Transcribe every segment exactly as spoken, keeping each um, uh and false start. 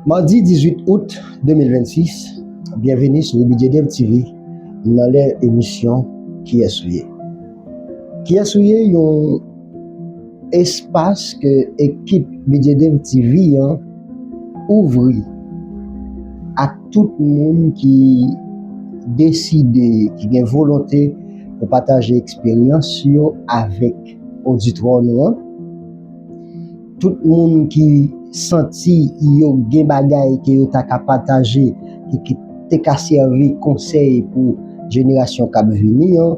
Madi dizuit out de mil vennsis, byenveni sou Bidye Dev T V nan lè emisyon Kiyès ou ye? Kiyès ou ye? Yon espas ke ekip Bidye Dev T V an ouvri a tout moun ki deside, ki gen volonte pou pataje eksperyans yo avèk oditwa nou an. Tout moun ki santi yo gen bagay ke yo ta ka pataje, ki, ki te ka sèvi konsèy pou jenerasyon k ap vini an,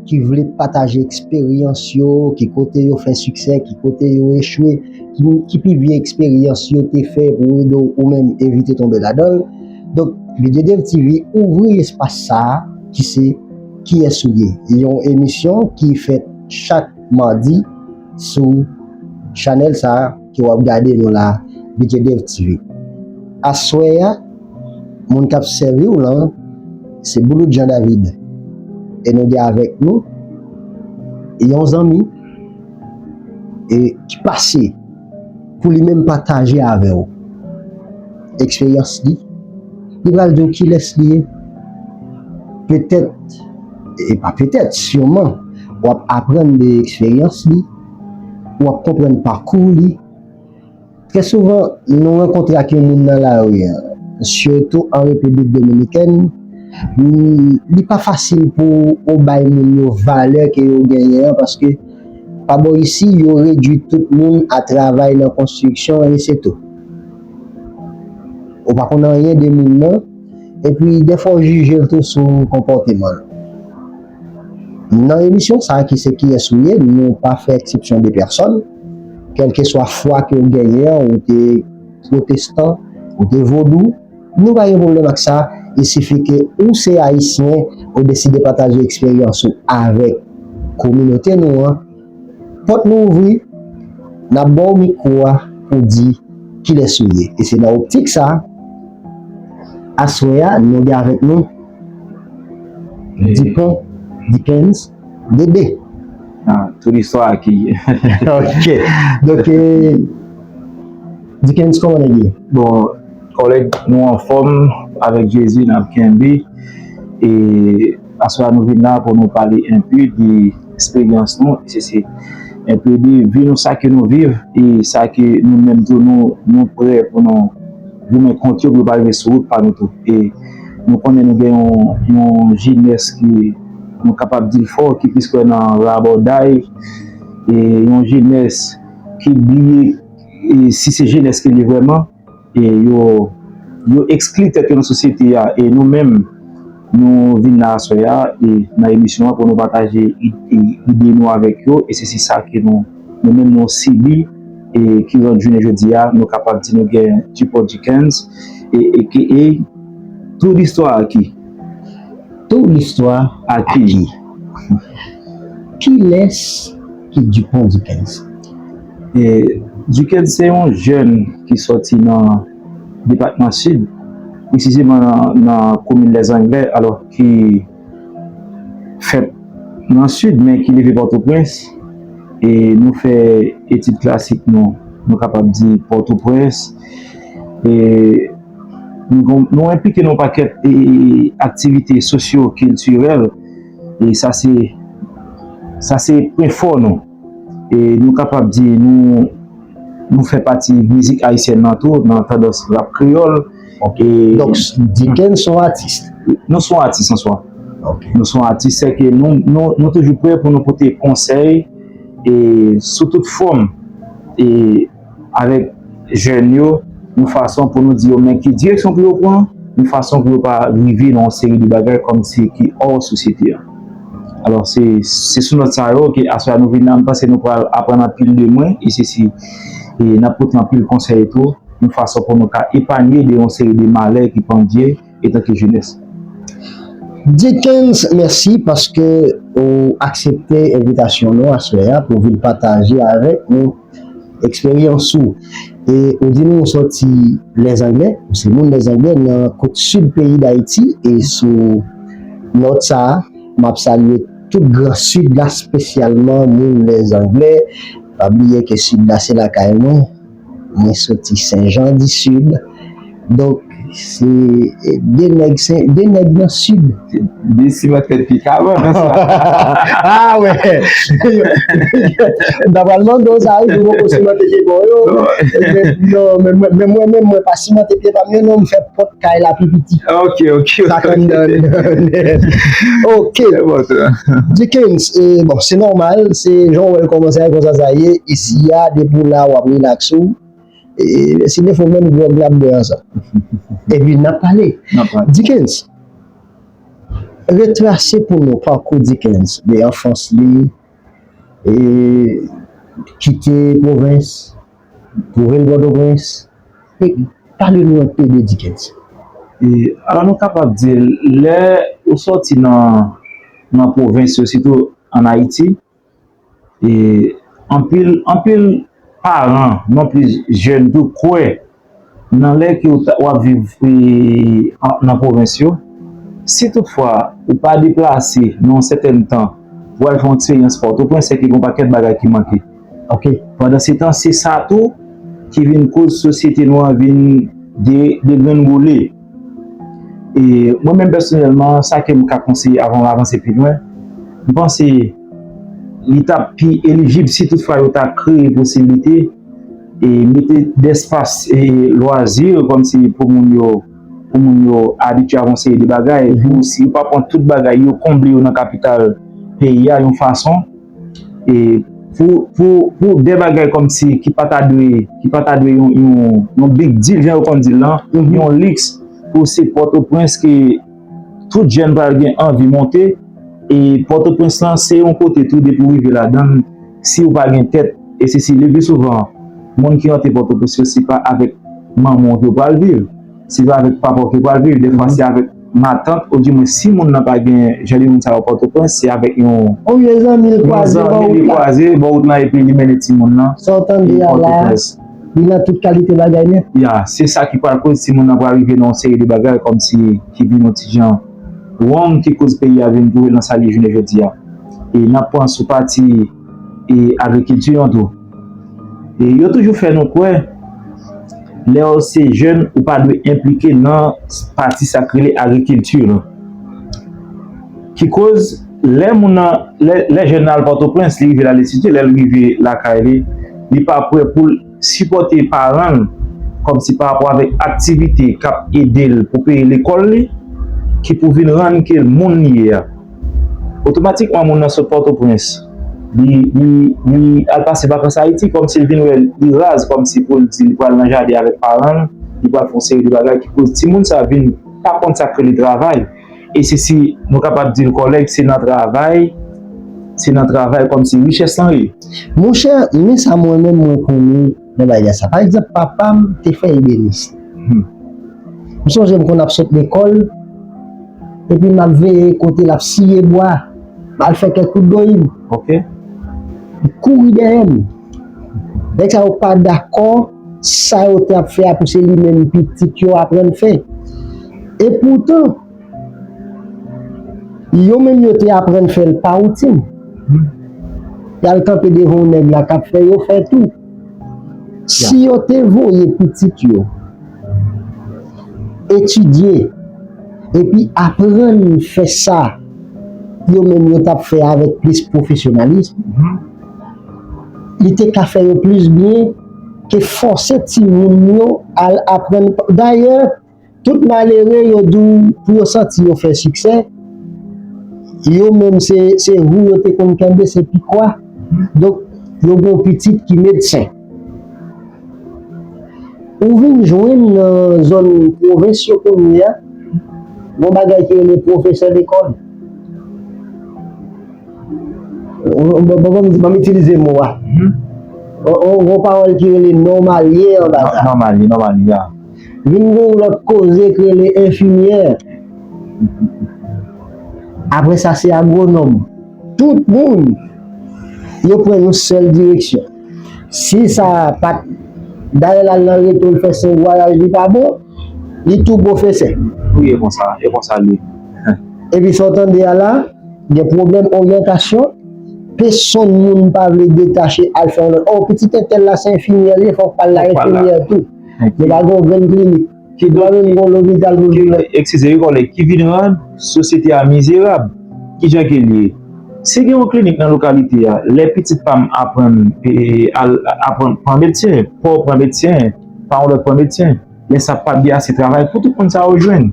ki vle pataje eksperyans yo, ki kote yo fè siksè, ki kote yo echwe, ki, ki pi vye eksperyans yo te fè pou ede w ou menm evite tonbe ladan l. Donk, Bidye Dev T V ouvri espas sa a ki se Kiyès ou ye? Yon emisyon ki fèt chak madi sou chanèl sa a ke w ap gade nou la, Bidye Dev T V. Aswè a, moun k ap sèvi w lan, se Boulout Jean David. E nou gen avèk nou yon zanmi, e ki pase pou li menm pataje avè w eksperyans li. Li pral di w kilès li ye. Petèt, e pa petèt, siman, w ap aprann de eksperyans li, w ap konprann pakou li. Trè souvan, nou rankontre ak yon moun nan lari a, sitou an Repiblik Dominikèn, li pa fasil pou ou bay moun yo valè ke yo genyen an, paske pa bò isi, yo redui tout moun a travay nan konstriksyon e se tou. Ou pa konn anyen de moun nan, epi dèfwa w jije l tou sou konpòteman l. Nan emisyon sa a ki se Kiyès ou ye, nou pa fè eksepsyon de pèsòn. Kèlkeswa fwa ke w genyen an, ou te pwotestan, ou te vodou, nou pa gen pwoblèm ak sa. Il sifi ke ou se ayisyen, ou deside pataje eksperyans ou avèk kominote nou an, pòt nou ouvri, n ap ba w mikwo a pou w di kilès ou ye. E se nan optik sa a, aswè a, nou gen avèk nou Dupont Dickens Dede. Ah, tout l'histoire acquis. Ok. Donk, eh, Dickens, kòman nèg ye? Bon, kòlèg, nou anfòm, avèk Jezi n ap kenbe. E aswè a nou vin la pou nou pale enpe de eksperyans nou, e se, se enpe de vi nou, sa ke nou viv, e sa ke nou menm tou nou, nou prè pou nou goumen kont yo pou yo pa rive sou wout pa nou tou. E nou konnen nou gen yon, yon jenès ki, nou kapab di l fò, ki plis kwè nan rabòday, e yon jenès ki bliye, e si se jenès ke li vrèman, e yo, yo ekskli tèt yo nan sosyete a, e nou menm, nou vin la aswè a, e nan emisyon an pou nou pataje i-, i-, ide nou avèk yo, e se, se sa ke nou, nou menm nou sibi, e ki rann jounen jodi a, nou kapab di nou gen Dupont Dickens, e, e ki, e tout l'histoire acquis. Tout l'histoire acquis. Kilès ki Dupont Dickens? E, Dickens se yon jèn ki sòti nan depatman Sid, presizeman nan, nan komin Lèzanglè, alò ki fèt nan Sid, men ki leve Pòtoprens. E nou fè etid klasik nou, nou kapab di Pòtoprens. E nou, nou enplike nan yon pakèt, e, aktivite sosyo-kiltirèl. E sa se, sa se pwen fò nou. E nou kapab di nou, nou fè pati mizik ayisyèn nan tou, nan tandans rap kreyòl. Ok. E donk, Dickens se yon atis? Nou se yon atis an swa. Ok. Nou se yon atis, sèke nou, nou, nou toujou prè pou nou pote konsèy, e, sou tout fòm, e, avèk jèn yo, yon fason pou nou di yo men ki direksyon pou yo pran, yon fason pou yo pa rive nan yon seri de bagay kòmsi ki hors sosyete a. Alò, se, se sou nòt sa yo ke aswè a nou vin la, m panse nou pral aprann anpil de mwen, e se si, e n ap pote anpil konsèy tou, yon fason pou nou ka epanye de yon seri de malè ki pandye etanke jenès. Dickens, mèsi paske ou aksepte envitasyon nou aswè a pou vin pataje avèk nou eksperyans ou. E ou di nou ou sòti Lèzanglè, ou se moun Lèzanglè nan kot sid peyi Dayiti, e sou nòt sa a, m ap salye tout Gran Sid la, espesyalman moun Lèzanglè. Pa bliye ke Sid la se lakay mwen. Mwen soti Sen Jan di Sid. Donk, se de nèg, se de nèg nan sid. De siman tèt pye kabann nan sa. Ah wè. M ta pral mande w sa wi, pou poko simante pye pa w yo. Men non, men mwen, men mwen menm, mwen pa simante pye pa m yo non, m fè pòt kay la pi piti. Ok, ok. Sa konn nan. Ok. Dickens, eh, bon, se nòmal, se jan w wè l kòmanse a, konsa sa ye, isi a, depi w la, w ap rilaks ou. E, si defo menm gwòg n ap bwè ansanm. Epi n ap pale. Dickens, retrase pou nou pakou Dickens, de anfans li, e, kite pwovens, pou vin Pòtoprens. E, pale nou enpe de Dickens. E, alò nou kapab di, lè ou sòti nan, nan pwovens yo, sitou ann Ayiti, e anpil, anpil paran, nonplis jèn tou, kwè nan lè ke w ta, w ap viv, e, an, nan pwovens yo. Si toutfwa ou pa deplase nan yon sètèn tan pou al fè yon eksperyans Pòtoprens, sèke gen yon pakèt bagay ki manke. Ok. Pandansetan, se sa tou ki vin koz sosyete nou an vin de, degrengole. E mwen menm pèsonèlman, sa ke m ka konseye avan m avanse pi lwen, m panse li t ap pi elijib si toutfwa yo ta kreye posiblite e mete de espas e lwazi kòmsi pou moun yo, pou moun yo abitye a yon seri de bagay, pou si yo pa pran tout bagay yo konble yo nan kapital peyi a yon fason, e pou, pou, pou de bagay kòmsi ki pa ta dwe, ki pa ta dwe yon, yon, yon big deal, jan yo konn di l lan, yon liks pou se Pòtoprens ke tout jèn pral gen anvi monte. E Pòtoprens lan se yon kote tou, depi w rive ladan l, si w pa gen tèt, e se si le pli souvan moun ki rantre Pòtoprens yo se pa avèk manman w ke w pral viv, se pa avèk papa w ke w pral viv, defwa se avèk matant, odimwen si moun nan pa gen jan de moun sa yo Pòtoprens, se avèk yon, yon zanmi l kwaze bò wout la, epi li mennen timoun nan, sa w tande a la, li nan tout kalite bagay nèt. Ya, se sa ki pral koz timoun nan pral rive nan yon seri de bagay kòmsi ki vin yon ti jan wrong, ki koz peyi a vin twouve l nan sa li ye jounen jodi a. E n ap pran sou pati, e, agrikilti an tou. E yo toujou fè nou kwè, lè w se jèn, ou pa dwe enplike nan pati sa k rele agrikilti lan. Ki koz, lè moun nan, lè, lè jèn nan al Pòtoprens, li rive la, l etidye, lè l rive lakay li, li pa prè pou l sipòte paran l, kòmsi pa rapò avèk aktivite k ap ede l pou peye lekòl li, ki pou vin rann ke l moun li ye a. Otomatikman, moun nan sot Pòtoprens, li, li, li al pase vakans Ayiti, kòmsi l vin wè li raz, kòmsi pou l di li pral nan jaden avèk paran l, li pral fè yon seri de bagay ki koz timoun sa vin pa konn sa k rele travay. E se si nou kapab di l kòlèg, se nan travay, se nan travay kòmsi richès lan ye. Monchè, men sa mwen menm mwen konnen nan bagay sa. Pa egzanp, papa m te fè ebenis. M sonje m konn ap sot lekòl, epi m ap veye kote l ap siye bwa, m al fè kèk kout doyim. Ok. Li kouri dèyè m. Nèg sa yo pa dakò sa yo te ap fè a pou se li menm pitit yo aprann fè. Epoutan, yo menm yo te aprann fè l pa woutin. Y al kanpe devan yon nèg la k ap fè yo fè tou. Si yo te voye pitit yo etidye epi aprann fè sa yo menm yo t ap fè avèk plis pwofesyonalis, li te ka fè yo plis byen ke fòse timoun yo al aprann. Dayè, tout malere, yo di w pou yo santi yo fè siksè, yo menm se, se hou yo te konn kenbe, se pikwa. Donk, yo gon pitit ki medsen. Ou vin jwenn nan zòn pwovens yo kounye a, gon bagay ki rele pwofesè lekòl. Bon, bon, bon, ban m itilize mo a. Gon, gon, gon pawòl ki rele nòmalyen anba sa. Nòmalyen, nòmalyen, ya. Vin gen yon lòt koze ki rele enfimyè. Apre sa, se agwonòm. Tout moun, yo pran yon sèl direksyon. Si sa pa t, dayè l al nan reto, l fè senk vwayaj, li pa bon, li tou pwofesè. Wi, e konsa, e konsa l ye. Epi sa w tande a la, gen pwoblèm oryantasyon, pèsonn moun pa vle detache al fè yon lòt. Oh, pitit entèl la se enfimyè li ye, fòk pa l la enfimyè tou. Yo pa gen yon grenn klinik. Ki donk, ki, ki, eskize, wi, kòlèg, ki vin rann sosyete a mizerab. Kijan ke l ye? Si gen yon klinik nan lokalite a, lè pitit pa m aprann, e, al, aprann pran medsen, pa w pran medsen, pa yon lòt pran medsen, lè sa pa gen ase travay pou tout moun sa yo jwenn.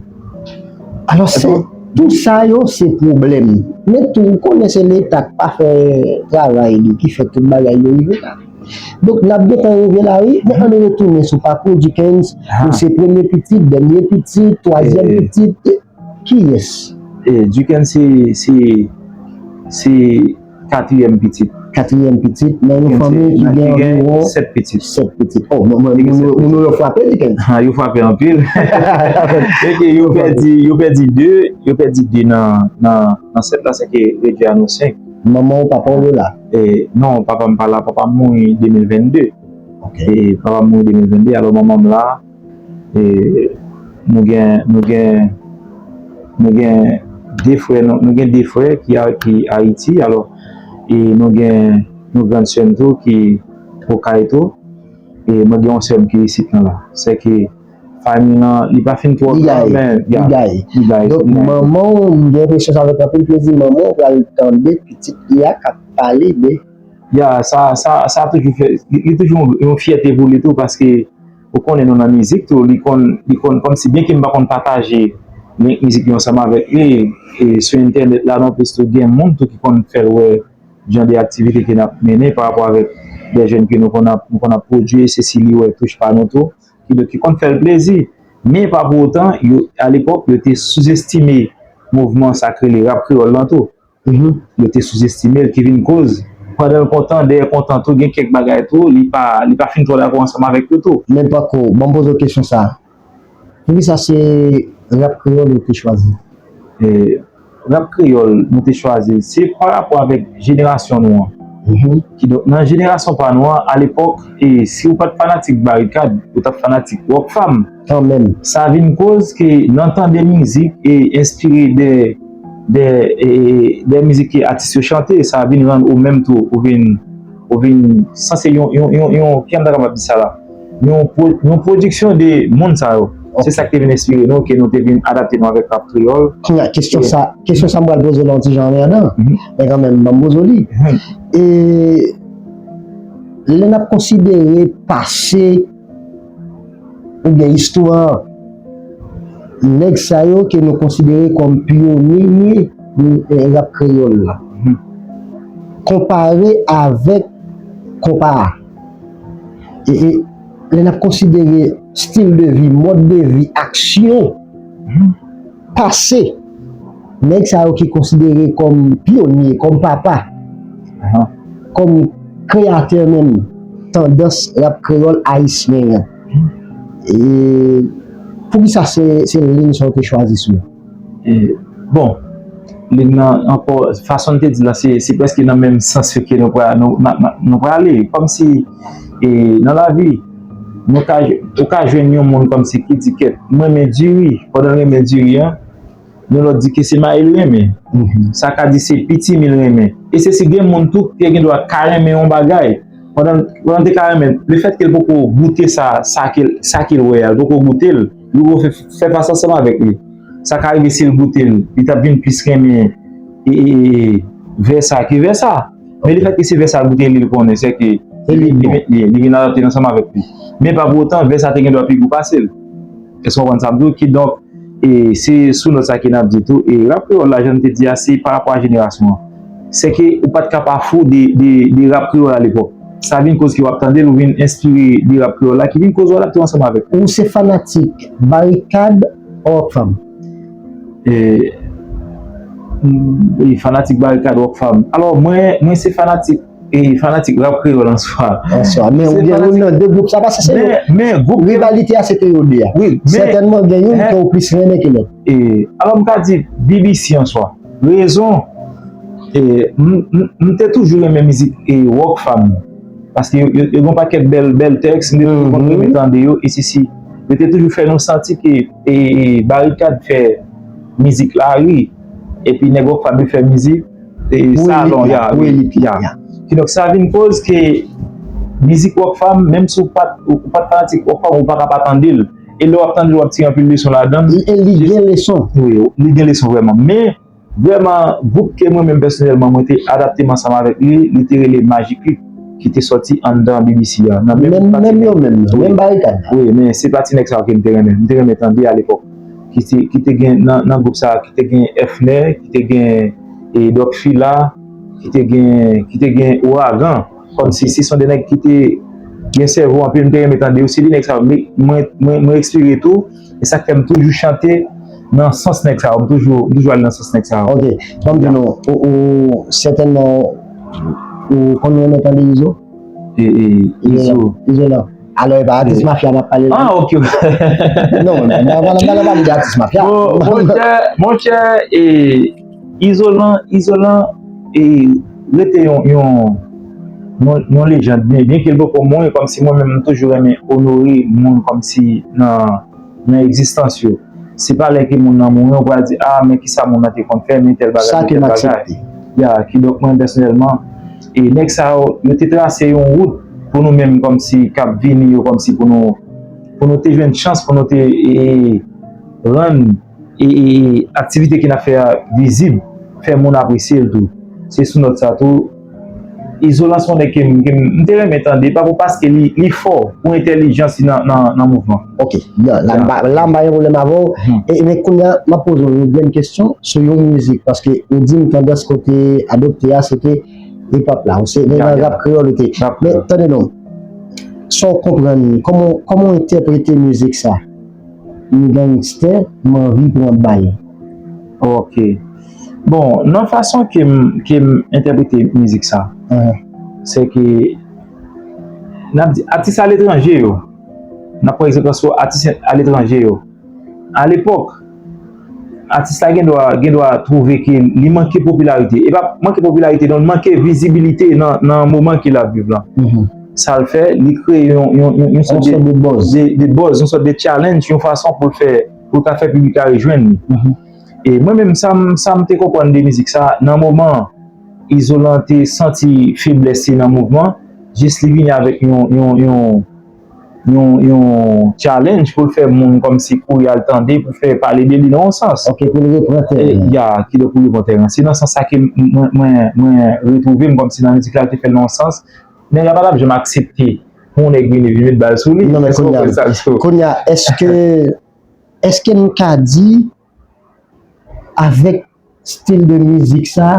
Alò, se, tout sa yo, se pwoblèm. Men tou, ou konnen se Leta k pa fè travay li, ki fè tout bagay yo rive la. Donk, n ap gentan rive la, wi. Men ann retounen sou pakou Dickens. Ou se premye pitit, dènye pitit, twazyèm pitit. Kiyès? E, Dickens se, se, se katriyèm pitit. Katriyèm pitit, nan yon fanmi ki gen anviwon sèt pitit. Sèt pitit. Oh, moun yo frape, Dickens. Ha, yo frape anpil. Yo pèdi, yo pèdi de, yo pèdi de nan, nan, nan sèt la, se ke redwi a nou senk. Manman w, papa w yo la? E, non, papa m pa la, papa m mouri de mil venn de. Ok. E, papa m mouri de mil venn de, alò manman m la, e, nou gen, nou gen, nou gen de frè, nou, nou gen de frè ki, a, ki Ayiti, alò, e nou gen yon grann sè m tou ki Okay tou, e mwen gen yon sè m ki isit nan la. Se ke fanmi lan, li pa fin twò gran, men, li gaye. Li gaye. Donk, manman w, m gen enpresyon sa fè anpil plezi, manman w pral tande pitit li a k ap pale de. Ya, sa, sa, sa toujou fè, li, li toujou yon, yon fyète pou li tou, paske ou konnen nou nan mizik tou, li konn, li konn, kòmsi byen ke m pa konn pataje link mizik yo ansanm avèk li, e sou entènèt la non plis tou, gen moun tou ki konn fè l wè jan de aktivite ke n ap mennen pa rapò avèk de jèn ke nou konn ap, nou konn ap pwodui, se si li wè touch pa nou tou, kidonk ki konn fè l plezi. Men pa pou otan, yo, alepòk, yo te souzestime mouvman sa k rele rap kreyòl lan tou. Yo te souzestime l, ki vin koz, pandan l kontan, dèyè kontan tou, gen kèk bagay tou, li pa, li pa fin twò dakò ansanm avèk yo tou. Men pako, ban m poze w kesyon sa. Poukisa se rap kreyòl ou te chwazi? E, rap kreyòl, nou te chwazi, se pa rapò avèk jenerasyon nou an. Kidonk, nan jenerasyon pa nou an, alepòk, e, si w pa t fanatik Barikad, ou t ap fanatik Rockfam. Kanmenm. Sa vin koz ke nan tande mizik e enspire de, de, e, de mizik ke atis yo chante, sa vin rann ou menm tou, ou vin, ou vin sanse yon, yon, yon, yon, kijan m ta kapab di sa la? Yon pwo-, yon pwodiksyon de moun sa yo. Se sa ki te vin enspire nou, ke nou te vin adapte nou avèk rap kreyòl. Kounye a, kesyon sa, kesyon sa m pral poze w la yon ti jan anmèdan, men kanmenm, ban m poze w li. E lè n ap konsidere pase oubyen istwa nèg sa yo ke nou konsidere kòm pyonye, eh, rap kreyòl la, konpare avèk konpa a. E, e lè n ap konsidere stil de vi, mòd de vi, aksyon pase nèg sa yo ki konsidere kòm pyonye, kòm papa, kòm kreyatè menm tandans rap kreyòl ayisyen an. E poukisa se, se liy sa w te chwazi sou? E, bon, liy nan ankò, fason n te di la, se, se prèske nan menm sans ke nou pra-, nou, na, na, nou prale. Kòmsi, e, nan lavi, nou ka, ou ka jwenn yon moun kòmsi ki di kèt, mwen renmen diri, pandan l renmen diri an, yon lòt di ke se mayi l renmen. Sa ka di se pitimi l renmen. E se si gen moun tou ki gen dwa ka renmen yon bagay. Pandan, pandan l te ka renmen, lefètke l poko goute sa, sa ke, sa ke l wè a, l poko goute l, li poko fè, fè fas ansanm avèk li. Sa ka rive si l goute l, li t ap vin plis renmen, e, e, e, vè sa ke vè sa. Men lefètke se vè sa l goute, li, li konnen, se ke li, li, li, li vin adapte l ansanm avèk li. Men pa pou otan, vè sa te gen dwa pi gou pase l. Èske w konprann sa m di w? Kidonk, e se sou nòt sa ke n ap di tou, e rap kreyòl la, jan m te di a, se pa rapò a jenerasyon an. Se ke ou pa t ka pa fou de, de, de rap kreyòl alepòk. Sa vin koz ke w ap tande l, ou vin enspire de rap kreyòl la, ki vin koz ou adapte w ansanm avèk. Ou se fanatik Barikad, Rockfam? E, m, e, fanatik Barikad, Rockfam. Alò, mwen, mwen se fanatik, e, fanatik rap kreyòl an swa. An swa. Men ou gen youn nan de gwoup sa, paske se yo, men, men gwoup rivalite a se te yo de a. Wi, men sètènman gen youn ke ou plis renmen ke lòt. E, alò, m ka di B B C an swa. Rezon, e, m, m, m te toujou renmen mizik, e, Rockfam. Paske yo, yo, yo gen yon pakèt bèl, bèl tèks, m te toujou konn renmen tande yo, e sesi, yo te toujou fè nou santi ke, e, e, Barikad fè mizik lari, epi nèg Rockfam yo fè mizik, e, salon, ya, wi, ya. Kidonk, sa vin koz ke mizik Rockfam, menm si w pa t, ou, ou pa t fanatik Rockfam, ou pa ka pa tande l. E lè w ap tande l, w ap tire anpil leson ladan l. E li gen leson. Wi, li gen leson vrèman. Men, vrèman, gwoup ke mwen menm pèsonèlman, mwen te adapte m ansanm avèk li, li te rele Magic Click, ki te sòti anndan B B C a. Nan menm, menm yo menm, nan menm barikad la. Wi, men se pa ti nèg sa yo ke m te renmen. M te renmen tande alepòk. Ki te, ki te gen nan, nan gwoup sa, ki te gen Efner, ki te gen e, Doc Fila, ki te gen, ki te gen Ouragan. Kòmsi se son de nèg ki te gen sèvo anpil, m te renmen tande yo. Se de nèg sa yo, mwen, mwen, mwen enspire tou. E sa k fè m toujou chante nan sans nèg sa yo. M toujou, m toujou al nan sans nèg sa yo. Ok, ban m di nou, ou, ou, sètènman, ou konn renmen tande Izo? E, e, Izo. Izolan. Alò, e pa atis mafya m ap pale la. Ah, ok. Non, non, non, non, non, non, non, non, atis mafya. Bon, monchè, monchè, e, Izolan, Izolan, e, rete yon, yon, yon, yon lejand. Byen, byen ke l poko mouri, kòmsi mwen menm, m toujou renmen onore moun kòmsi nan, nan egzistans yo. Se pa lè ke moun nan mouri, ou pral di, ah, men kisa moun nan te konn fè, men tèl bagay, men tèl bagay. Sa ke m aksepte. Ya, kidonk mwen pèsonèlman, e nèg sa yo, yo te trase yon wout pou nou menm kòmsi k ap vini yo, kòmsi pou nou, pou nou te jwenn chans, pou nou te, e, rann, e, e, aktivite ke n ap fè a vizib, fè moun apresye l tou. Se sou nòt sa tou, Izolan se yon nèg ke m, ke m, m te renmen tande, pa pou paske li, li fò, pou entèlijans li nan, nan, nan mouvman. Ok, la, la, m pa, la, m pa gen pwoblèm avè w. E, men kounye a, m ap poze w yon grenn kesyon sou yon mizik, paske ou di m tandans ke w te adopte a, se te hip hop la, ou se, men nan rap kreyòl ou te. Men, tande non, sa w konprann, kòman, kòman w entèprete mizik sa? M gangstè, m anvi pran bal. Ok. Bon, nan fason ke m, ke m entèprete mizik sa, se ke, n ap di, atis aletranje yo, n ap pran egzanp sou atis aletranje yo. Alepòk, atis la gen dwa, gen dwa twouve ke li manke popilarite. E pa manke popilarite, non, li manke vizibilite nan, nan moman ke l ap viv lan. Sa l fè, li kreye yon, yon, yon, yon sòt de, de, de buzz, yon sòt de challenge, yon fason pou l fè, pou l ka fè piblik la rejwenn li. E mwen menm, sa m, sa m te konprann de mizik sa, nan moman Izolan te santi feblès li nan mouvman, jis li vini avèk yon, yon, yon, yon, yon challenge pou l fè moun kòmsi kouri al tande, pou fè pale de li nan yon sans. Ok, pou l repran tèren. Ya, kidonk pou l repran tèren. Se nan sans sa ke m, mwen, mwen, mwen retwouve m kòmsi nan mizik la, l te fè l nan yon sans. Nèg la pa t ap janm aksepte pou yon nèg vini, vin met bal sou li. Non, men kounye a, kounye a, èske, èske m ka di, avèk stil de mizik sa,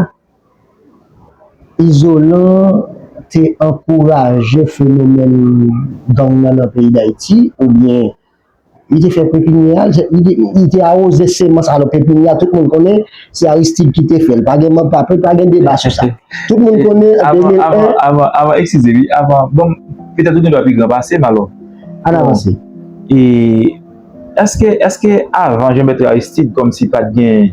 Izolan te ankouraje fenomèn gang nan nan peyi Dayiti, oubyen li te fè pepinyè a, li te, li te awoze semans, alò pepinyè a, tout moun konnen, se Aristide ki te fè l. Pa gen mank, pa, pa gen deba sou sa. Tout moun konnen, an de mil en. Avan, avan, avan, eskize, wi, avan, bon, petèt ou gen dwa pi gran pase m, alò. Ann avanse. E, èske, èske avan Jean Bertrand Aristide, kòmsi pa t gen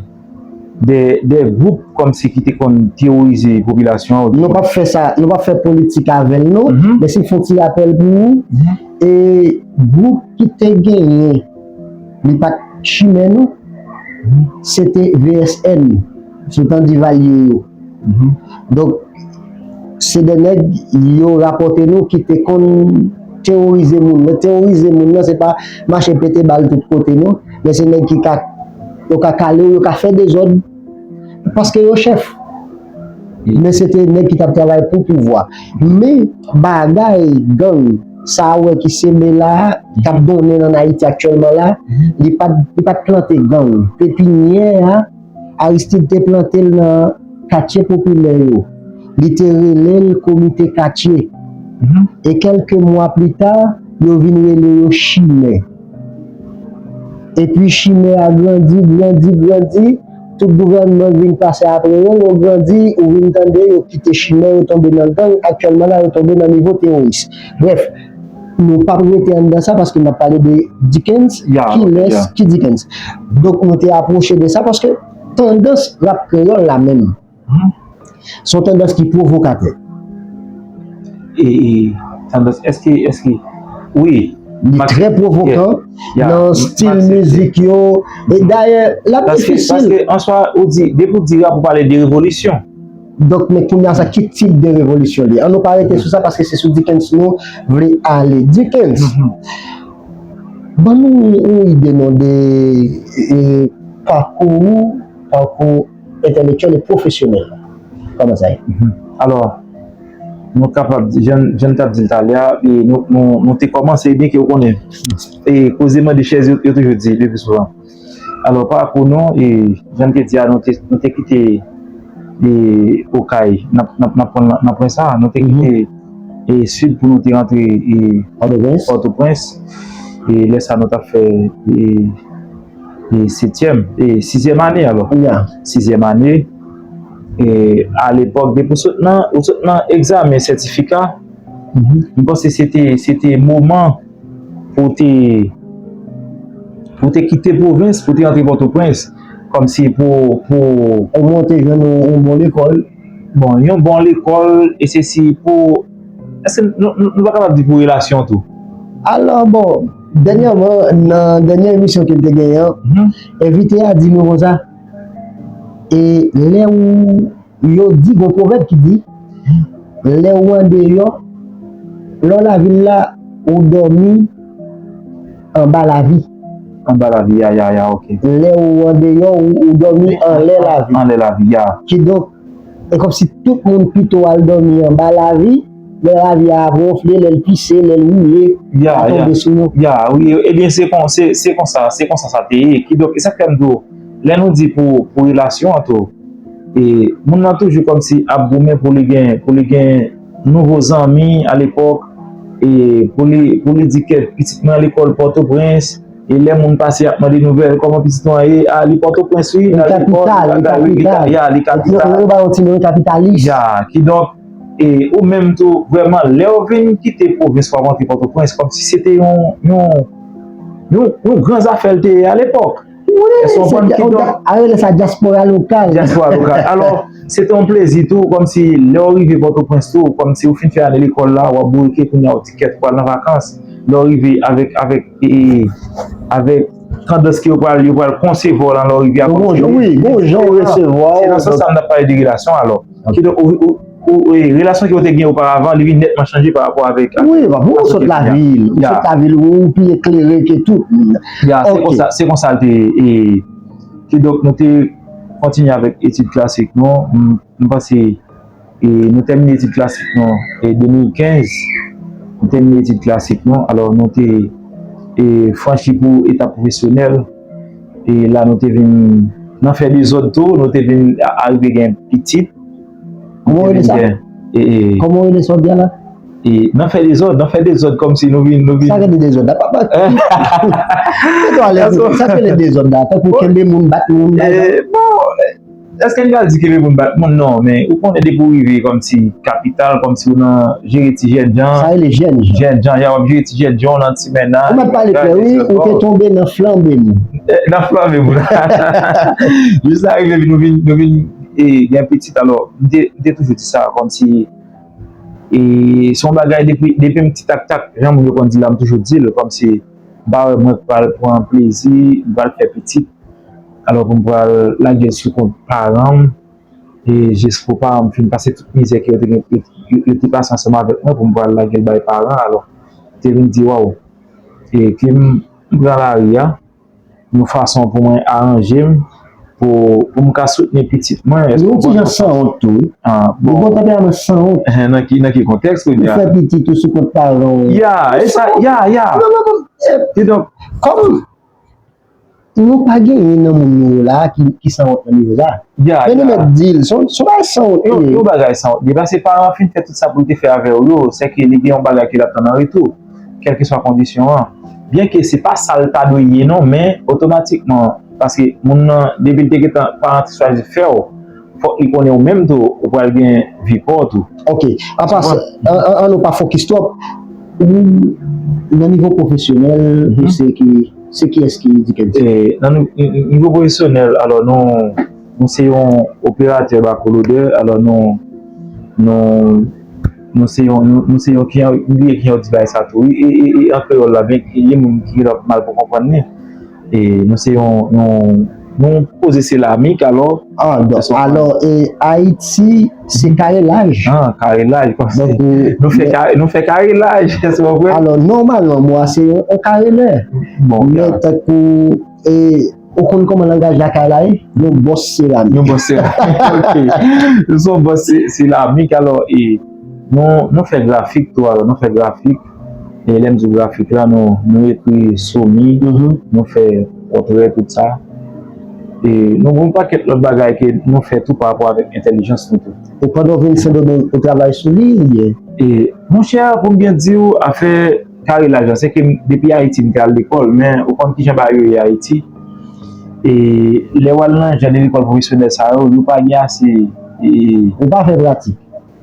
de, de gwoup kòmsi ki te konn teworize popilasyon an? Nou p ap fè sa, nou p ap fè politik avè l, non. Men si m fè yon ti rapèl pou ou, e gwoup ki te genyen, li pa t chimè, non, se te V S N, sou tan Divalye yo. Donk, se de nèg yo rapòte nou ki te konn teworize moun. Men teworize moun nan, se pa mache pete bal tout kote, non. Men se nèg ki ka, yo ka kale w, yo ka fè dezòd, paske yo chèf. Men se te nèg ki t ap travay pou pouvwa. Men bagay gang, sa a wè ki senbe la a, k ap donnen ann Ayiti aktyèlman la, li pa t, li pa t plante gang. Pepinyè a, Aristide te plante l nan katye popilè yo. Li te rele l komite katye. E kèlke mwa pli ta, yo vin rele yo chimè. Epi chimè a grandi, grandi, grandi. Tout gouvènman vin pase apre yo, yo grandi, ou vin tande yo kite chimè, yo tonbe nan gang. Aktyèlman la, yo tonbe nan nivo teworis. Brèf, nou p ap rete anndan sa paske n ap pale de Dickens. Kilès ki Dickens? Donk, nou te apwoche de sa paske tandans rap kreyòl la menm, se yon tandans ki pwovokatè. E, e, tandans, èske, èske, wi. Li trè pwovokan nan stil mizik yo. E dayè, l ap difisil. Paske, paske, an swa, ou di, depi w di rap, ou pale de revolisyon. Donk, men kounye a sa, ki tip de revolisyon li ye? Ann nou pa rete sou sa, paske se sou Dickens nou vle ale. Dickens, Ban nou yon ide non de e, pakou ou, pakou entèlektyèl e pwofesyonèl la. Kòman sa ye? Mhm. Alò, nou kapab, jan jan n t ap di l talè a, e nou, nou, nou te kòmanse, byen ke w konnen, e koze mande chèz, yo, yo toujou di le pli souvan. Alò, pakou nou, e jan n te di a, nou te, nou te kite e, Okay, nan, nan, nan pwen, nan pwen sa, nou te kite e, Sid pou nou te rantre e, Pòtoprens. Pòtoprens. E lè sa nou t ap fè e, e setyèm, e sizyèm ane alò. Ya. Sizyèm ane. E alepòk, depi w sot nan, ou sot nan egzamen sètifika, Mhm. m panse se te, se te moman pou te, pou te kite pwovens, pou te rantre Pòtoprens, kòmsi pou, pou Omwen w te jwenn yon, yon bon lekòl. Bon, yon bon lekòl, e se si pou, èske nou, nou, nou pa kapab di pou relasyon tou? Alò, bon, dènyèman, nan dènyè emisyon ke m te genyen an, Mhm. envite a di nou konsa, e lè ou, yo di, gon pwovèb ki di, lè ou andeyò, lè w lavil la, ou dòmi anba lavi. Anba lavi, ya, ya, ya, ok. Lè ou andeyò, ou, ou dòmi anlè lavi. Anlè lavi, ya. Kidonk, e kòmsi tout moun pito al dòmi anba lavi, lè lavi a ap wonfle, lè l pise, lè l woule, Ya, a ya. Tonbe sou nou. Ya, wi, ebyen, se kon, se, se konsa, se konsa sa te ye. Kidonk, e sa k fè m di w, lè nou di pou, pou relasyon an tou, e moun nan toujou kòmsi ap goumen pou li gen, pou li gen nouvo zanmi alepòk, e pou li, pou li di ke pitit mwen lekòl Pòtoprens, e lè moun pase y ap mande nouvèl, kòman pitit mwen ye, a, li Pòtoprens, wi, Li l al lekòl, kapital, li li bagay, wi, li ka-, kapital. ya, li Yo, kapital. yo ba yon ti non kapitalis. Ya, kidonk, e ou menm tou, vrèman, lè w vin kite pwovens pou w ap rantre Pòtoprens, kòmsi se te yon, yon, yon, yon gran zafè l te ye alepòk. Wi, Èske w se konprann dya-, ki on donk dya-, a rele sa dyaspora lokal. Dyaspora lokal. Alò, se te yon plezi tou, kòmsi lè w rive Pòtoprens tou, kòmsi w fin fè ane lekòl la, w ap bourike, kounye a w di kèt, w pral nan vakans. Lè w rive avèk, avèk, e, e, avèk tandans ke yo pral, yo pral konsevwa w lan lè w rive a Bon, kòmsi jan, wi, bon jan w resevwa Se w, nan sans sa m t ap pale de relasyon alò. Kidonk, ou, ou, ou, e, relasyon ke w te gen oparavan, li vin nètman chanje pa rapò avèk Wi, pa pou w sot lavil. Ou Ya. Sot lavil, ou, ou pi eklere ke tout moun. Ya, se Ok. Konsa, se konsa l te ye. E, kidonk, nou te kontinye avèk etid klasik nou. M, m panse, e, nou tèmine etid klasik nou, e, de mil kenz. Nou tèmine etid klasik nou. Alò, nou te, e, franchi pou etap pwofesyonèl. E la, nou te vin nan fè dezòd tou. Nou te vin a-, arive gen pitit. Kòman w rele sa? E, e, Kòman w rele sa w di a la? E nan fè dezòd, nan fè dezòd kòmsi nou vin, nou vin. Sa rele dezòd la, papa. Sa rele dezòd la, tankou kenbe moun, bat moun, bagay. E, bon, èske n ka di kenbe moun, bat moun? Non, men ou konnen depi w rive kòmsi kapital, kòmsi w nan jere ti jènjan. Sa rele jènjan. Jènjan, ya, w ap jere ti jènjan, w nan ti mennaj. Ou mèt pale klè, wi, ou te tonbe nan flanbe moun. E, nan flanbe moun. Jis arive, nou vin, nou vin, e, gen pitit, alò, m te, m te toujou di sa, kòmsi, e, se yon bagay depi, depi m ti taktak, jan moun yo konn di la, m toujou di l, kòmsi, m pa wè mwen pral pran plezi, m pral fè pitit, alò pou m pral lage l sou kont paran m, e jis pou paran m fin pase tout mizè ke yo te gen, yo, yo, yo te pase ansanm avèk mwen, pou m pral lage l bay paran, alò, m te vin di, waw, e ke m, m pran lari a, yon fason pou mwen aranje m, pou, pou m ka soutni pitit mwen. Èske Yon w ti jan konprann? Sanwont tou, wi. Ah, Li bon. Gen tanperaman sanwont. Nan ki, nan ki kontèks, ou Ou di a? Fè pitit ou sou kont paran w. Ya, e sa, ya, ya. Kidonk, Kòm nou pa genyen nan moun nou yo la ki, ki sanwont nan nivo sa. Ya, Men nou ya. Mèt di l, se yon, se yon bagay sanwont. Yon, yon bagay sanwont. Li pase paran an fin fè tout sa pou l te fè avè w yo, sèke li gen yon bagay ke l ap tann an retou, kèlkeswa kondisyon an. Byenke se pa sa l ta dwe ye non, men otomatikman, paske moun nan, depi l te gentan, paran an te chwazi fè w, fòk li konnen ou menm tou, ou pral gen vi pa w tou. Ok, an pasan, an, an, an nou pa fokis twòp. Ou nan nivo pwofesyonèl, ou se ki, se kiyès ki di kèk di? E, nan nou, n-, n-, nivo pwofesyonèl, alò, nou, nou se yon operatè bakolodè, alò, nou, nou, nou se yon, nou, nou se yon kliyan, m bliye kijan yo di bagay sa tou, wi, e, e, e, an kreyòl la, byen, gen moun ki genlè mal pou konprann li. E, nou se yon, yon, Nou poze seramik, alò. Ah, donk, alò, e, Ayiti, se karelaj. Ah, karelaj, kòmsi. Donk, nou fè, men, kare-, nou fè karelaj, èske w konprann? Alò, nòmalman, mwen se yon, yon karelè. Bon, men tankou, e, ou konn kòman langaj lakay la ye? Yon bòs seramik. Yon bòs seramik. Ok. Nou se yon bòs se-, seramik, alò, e, nou, nou fè grafik tou, alò, nou fè grafik. E lè m di grafik la, nou, nou ekri somi, nou fè pòtrè, tout sa. E nou gen yon pakèt lòt bagay ke nou fè tou pa rapò avèk entèlijans nou tou. E pandan w vin Sendomeng, ou travay sou li oubyen? E, monchè, pou m byen di w, afè karelaj la, se ke m, depi Ayiti, m te al lekòl, men ou konn kijan bagay yo ye Ayiti. E lè w al nan jan de lekòl pwofesyonèl sa yo, yo pa gen ase, e, ou pa fè pratik.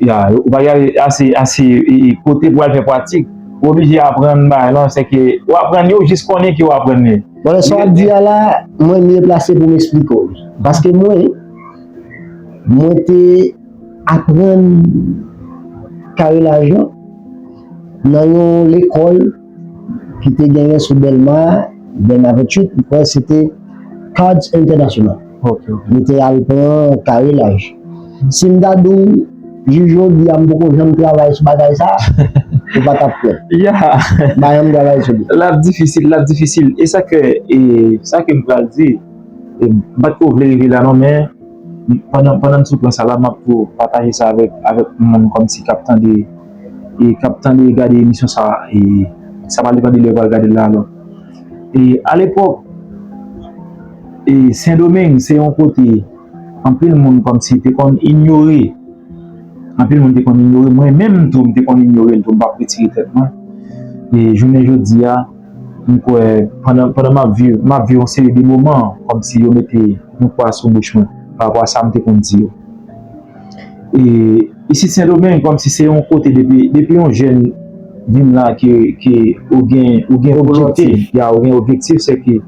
Ya, ou pa gen ase, ase, e, e, kote pou al fè pratik. Ou oblije aprann bagay lan, se ke ou aprann yo jis konnen ke ou aprann li. Bon, lè sa w ap di a la, mwen mye plase pou m eksplike w li. Paske mwen, mwen te aprann karelaj lan nan yon lekòl ki te genyen sou Dèlma, Dèlma venntuit, m kwè se te Cards International. Ok, ok. Li te al pran karelaj. Si m ta di w, jis jodi a, m poko janm travay sou bagay sa, ou pa t ap kwè. Ya. M pa janm travay sou li. L ap difisil, l ap difisil. E sa ke, e sa ke m pral di, e m pa t ko vle rive la non, men pandan, pandan m sou pwen sa la, m ap tou pataje sa avèk, avèk moun kòmsi k ap tande, e k ap tande e gade emisyon sa, e sa pa depann de lè yo pral gade l la alò. E alepòk, e Sendomeng se yon kote anpil moun kòmsi te konn inyore. Anpil moun te konn inyore. Mwen menm tou, m te konn inyore l tou, m p ap retire tèt mwen. E jounen jodi a, m kwè, pandan, pandan m ap viv, m ap viv yon seri de moman kòmsi yo mete yon pwa sou bouch mwen pa rapò a sa m te konn di yo. E isit Sendomeng, kòmsi se yon kote depi, depi yon jèn vin la ke, ke ou gen, ou gen volonte, ya, ou gen objektif, se ke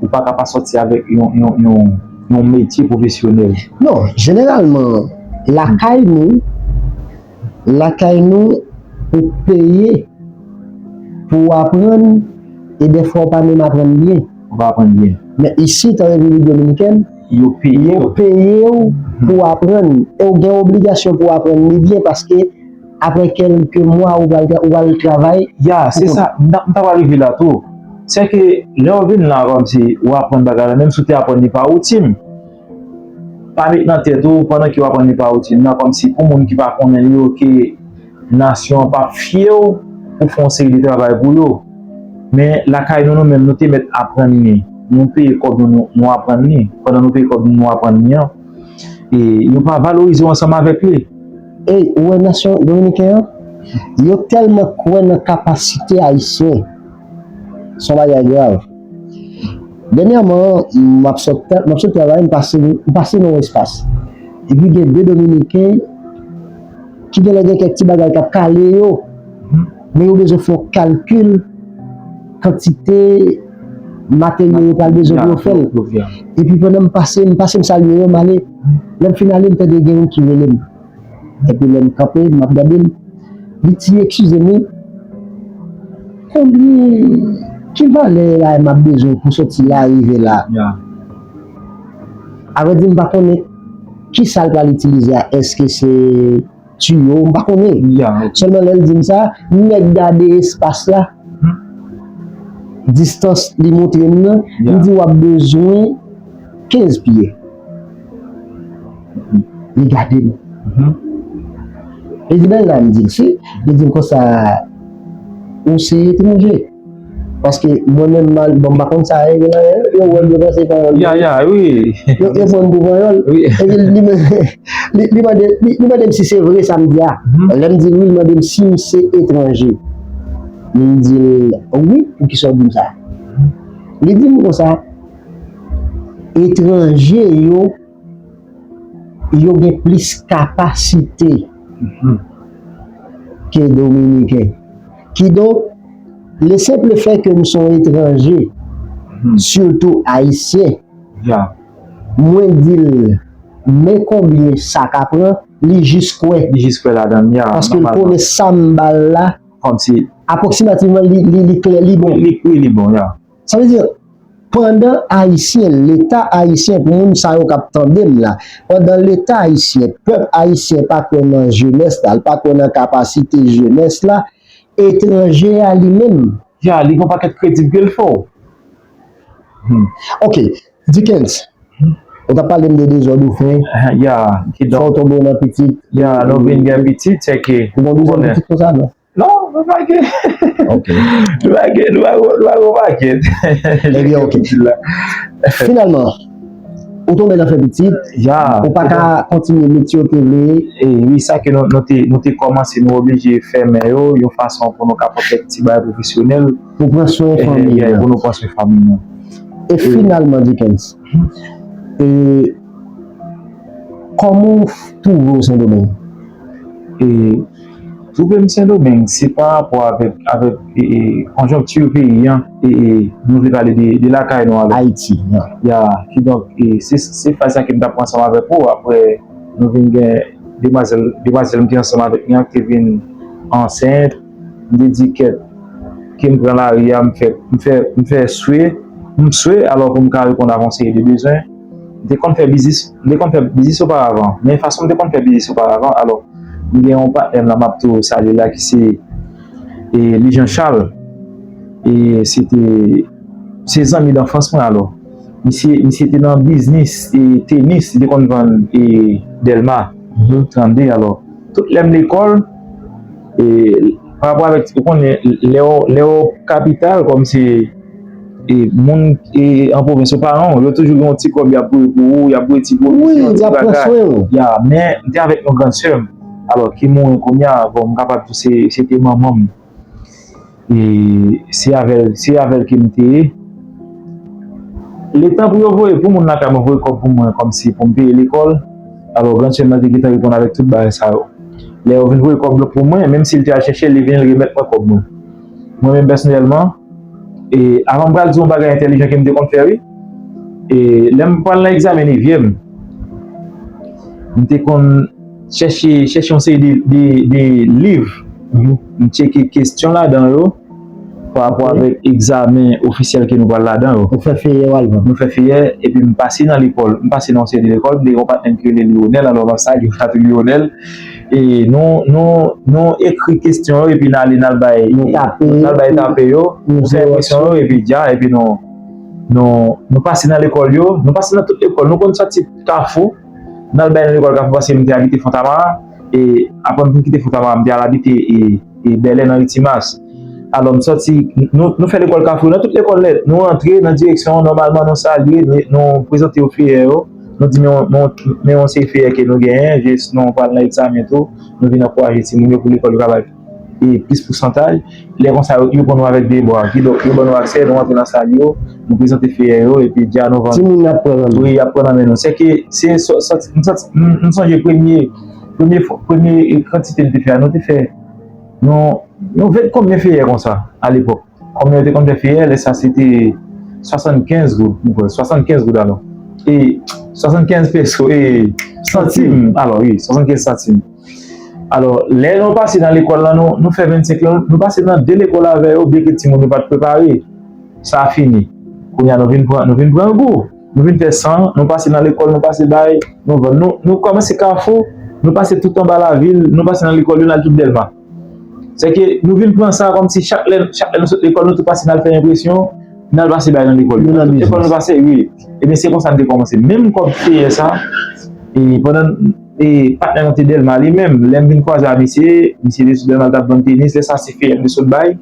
ou pa ka pa sòti avèk yon, yon, yon, yon metye pwofesyonèl. Non, jeneralman, lakay nou, lakay nou, ou peye pou w aprann, e dèfwa ou pa menm aprann byen. Ou pa aprann byen. Men isit, an Repiblik Dominikèn, yo peye w pou w aprann. E w gen obligasyon pou w aprann li byen, paske apre kèlke mwa, ou pral tra-, ou pral travay. Ya, se sa, m ta, m ta pral rive la tou. Se ke lè w vin la, kòmsi w aprann bagay la, menm si w te aprann li pa woutin, pa met nan tèt ou, pandan ke w aprann li pa woutin nan, kòmsi pou moun ki pa konnen yo, ke nasyon an p ap fye w pou fè yon seri de travay pou yo. Men lakay nou, nou menm, nou te mèt aprann li. Nou peye kòb nou, nou, nou aprann li. Pandan nou peye kòb nou, nou aprann li an, e yo pa valorize w ansanm avèk li. E ou wè nasyon dominiken an, yo tèlman kwè nan kapasite ayisyen. Se yon bagay grav. Dènyèman, m ap sot, m ap sot travay, m pase, m pase nan yon espas. Epi gen de Dominiken ki genlè gen kèk ti bagay k ap kale yo. Men yo bezwen fè yon kalkil kantite materyo yo pral bezwen pou yo fè l. Epi pandan m pase, m pase m salye yo, m ale. Lè m fin ale, m tande gen youn ki rele m. Epi lè m kanpe, m ap gade l, li di, "Eskize m, wi, konbyen, ki valè la m ap bezwen pou soti la rive la?" Avrèdi, m pa konnen ki sa l pral itilize a. Èske se tiyo? M pa konnen. Sèlman lè l di m sa, m nèk gade espas la, distans li montre m nan, li di, "W ap bezwen kenz pye." Li gade m. Li di, "Bèl la," m di l, "si." Li di m konsa, "Ou se etranje." Paske mwen menm, m al, bon, m pa konn sa yo rele, yo wè m, yo panse panyòl. Ya, ya, wi. Yo, yo pran m pou panyòl. Wi. Epi li, li, li mande, li, li mande m si se vre sa m di a. Lè m di l wi, li mande m si m se etranje. M di l, "Wi, poukisa w di m sa?" Li di m konsa, etranje yo, yo gen plis kapasite ke Dominiken. Kidonk, le simple fait que m se yon etranje, sitou ayisyen, mwen di l, men konbyen sa ka pran, li jis kwè. Li jis kwè ladan l, ya. Paske l konnen sa m ba l la, kòmsi, apwoksimativman, li, li, li klè, li bon. Li, wi, li bon, ya. Sa vle di, pandan Ayisyen, Leta ayisyen, pou moun sa yo k ap tande m la, pandan Leta ayisyen, pèp ayisyen pa kwè nan jenès la, l pa kwè nan kapasite jenès la, etranje a li menm. Ya, li gen yon pakèt kredit ke l fè w. Hmm. Ok, Dickens, ou t ap pale m de dezòd ou fè. Ya, kidonk. Fè w tonbe nan pitit. Ya, nou vin gen pitit, se ke. Ou gen dezòd pitit konsa, non? Non, nou pa gen. Ok. Nou pa gen, nou pa gen, nou pa gen pakèt. Ebyen, ok. Finalman, ou tonbe nan fè pitit, ya, ou pa ka kontinye metye w te vle. E wi, sa ke nou, nou te, nou te kòmanse, nou oblije fèmen yo, yon fason pou nou ka fè kèk ti bagay pwofesyonèl. Pou pran swen fanmi an. Pou nou pran swen fanmi nou. E finalman, Dickens, e, kòman w twouve w Sendomeng? E, twouve m Sendomeng, se pa rapò avèk, avèk, e, e, konjonkti peyi an, e, e, nou vle pale de, de lakay nou alò. Ayiti, ya. Ya, kidonk, e, se, se faz sa ke m t ap pran ansanm avèk ou, apre nou vin gen demwazèl, demwazèl m te ansanm avèk li an ki te vin ansent, m te di kèt, ke m pran lari a, m fè, m fè, m fè swe, m swe, alò pou m ka reponn avè yon seri de bezwen. M te konn fè biznis, m te konn fè biznis oparavan, men fason m te konn fè biznis oparavan, alò, m gen yon patnè m la, m ap tou salye la, ki se, e, Louis Jean Charles. E se te, se zanmi danfans mwen, alò. Misye, misye te nan biznis, e, tenis, li te konn vann, e, Dèlma, trannde, alò. Tout lè m lekòl, e, pa rapò avèk, ou konnen, lè w, lè w kapital, kòm se, e, moun, e, an pwovens, yo paran w, yo toujou gen yon ti kòb y ap voye pou ou, y ap voye ti pwovizyon, ti bagay. Wi, y ap pran swen w. Ya, men, m te avèk yon grann sè m, alò, ki mouri kounye a, bon, m kapab di w se, se te manman m. E se avè l, se avè l ke m te ye. Letan pou yo voye, pou moun lakay mwen voye kòb pou mwen, kòmsi pou m peye lekòl. Alò, grann sè m nan te gentan reponn avèk tout bagay sa yo. Lè yo vin voye kòb pou mwen, menm si l te al chèche l, li vin, li remèt mwen kòb mwen. Mwen menm pèsonèlman, e avan m pral di yon bagay entèlijan ke m te konn fè, wi. E lè m pral nan egzamen nevyèm, m te konn chèche, chèche yon seri de, de, de liv. M tcheke kesyon ladan yo pa rapò avèk egzamen ofisyèl ke nou pral ladan yo. Ou fè feyè w al vann. Nou fè feyè, epi m pase nan lekòl. M pase nan yon seri de lekòl, m te gen yon patnè m ki rele Lionel, alò m ap salye w, Lionel. E nou, nou, nou ekri kesyon yo, epi n ale, n al bay, n al bay tape yo, nou fè enpresyon yo, epi dja, epi nou, nou, nou pase nan lekòl yo, nou pase nan tout lekòl, nou konn sòti Kafou, n al bay nan lekòl Kafou, paske m te abite Fontamara, e apre m fin kite Fontamara, m te al abite, e, e Bèlè nan Ri Timas. Alò, m sòti, nou, nou fè lekòl Kafou, nan tout lekòl nèt, nou rantre nan direksyon, nòmalman, nou salye, nou, nou prezante yo feyè yo, nou di, men, men, men yon seri feyè ke nou genyen, jis nou pral nan egzamen tou, nou vin ankouraje timoun yo pou lekòl yo ka bay e plis pousantaj. Lè konsa, yo, yo pran nou avèk de bra. Kidonk, yo ban nou aksè, nou rantre nan sal yo, nou prezante feyè yo, epi dja nou vann. Timoun ap pran nan men. Wi, y ap pran nan men nou. Sèke, se, se, se, m santi, m, m sonje premye, premye fwa, premye kantite m te fè a, nou te fè, nou, nou vennkonbyen feyè konsa, alepòk. Konbyen yo te konn fè feyè, lè sa se te swasannkenz goud, m kwè, swasannkenz goud alò. E, swasannkenz peso, e, santim, alò, wi, swasannkenz santim. Alò, lè nou pase nan lekòl lan, nou, nou fè vennsenk lan, nou pase nan de lekòl avè yo, byen ke timoun yo pa t prepare. Sa fini. Kounye a, nou vin pran, nou vin pran gou. Nou vin fè san, nou pase nan lekòl, nou pase bay, nou vann. Nou, nou kòmanse Kafou, nou pase tout anba lavil, nou pase nan lekòl yo, n al tout Dèlma. Sèke nou vin pran sa kòmsi chak lè, chak lè nou sot lekòl, nou tou pase n al fè enpresyon, n al pase bay nan lekòl yo. Tout lekòl nou pase, wi. Ebyen, se konsa n te kòmanse. Menm kòb feyè sa, e pandan, e patnè nou te Dèlma li menm, lè m vin kwaze a misye, misye te sou Dèlma, l t ap vann tenis, lè sa se feyè m te sot bay.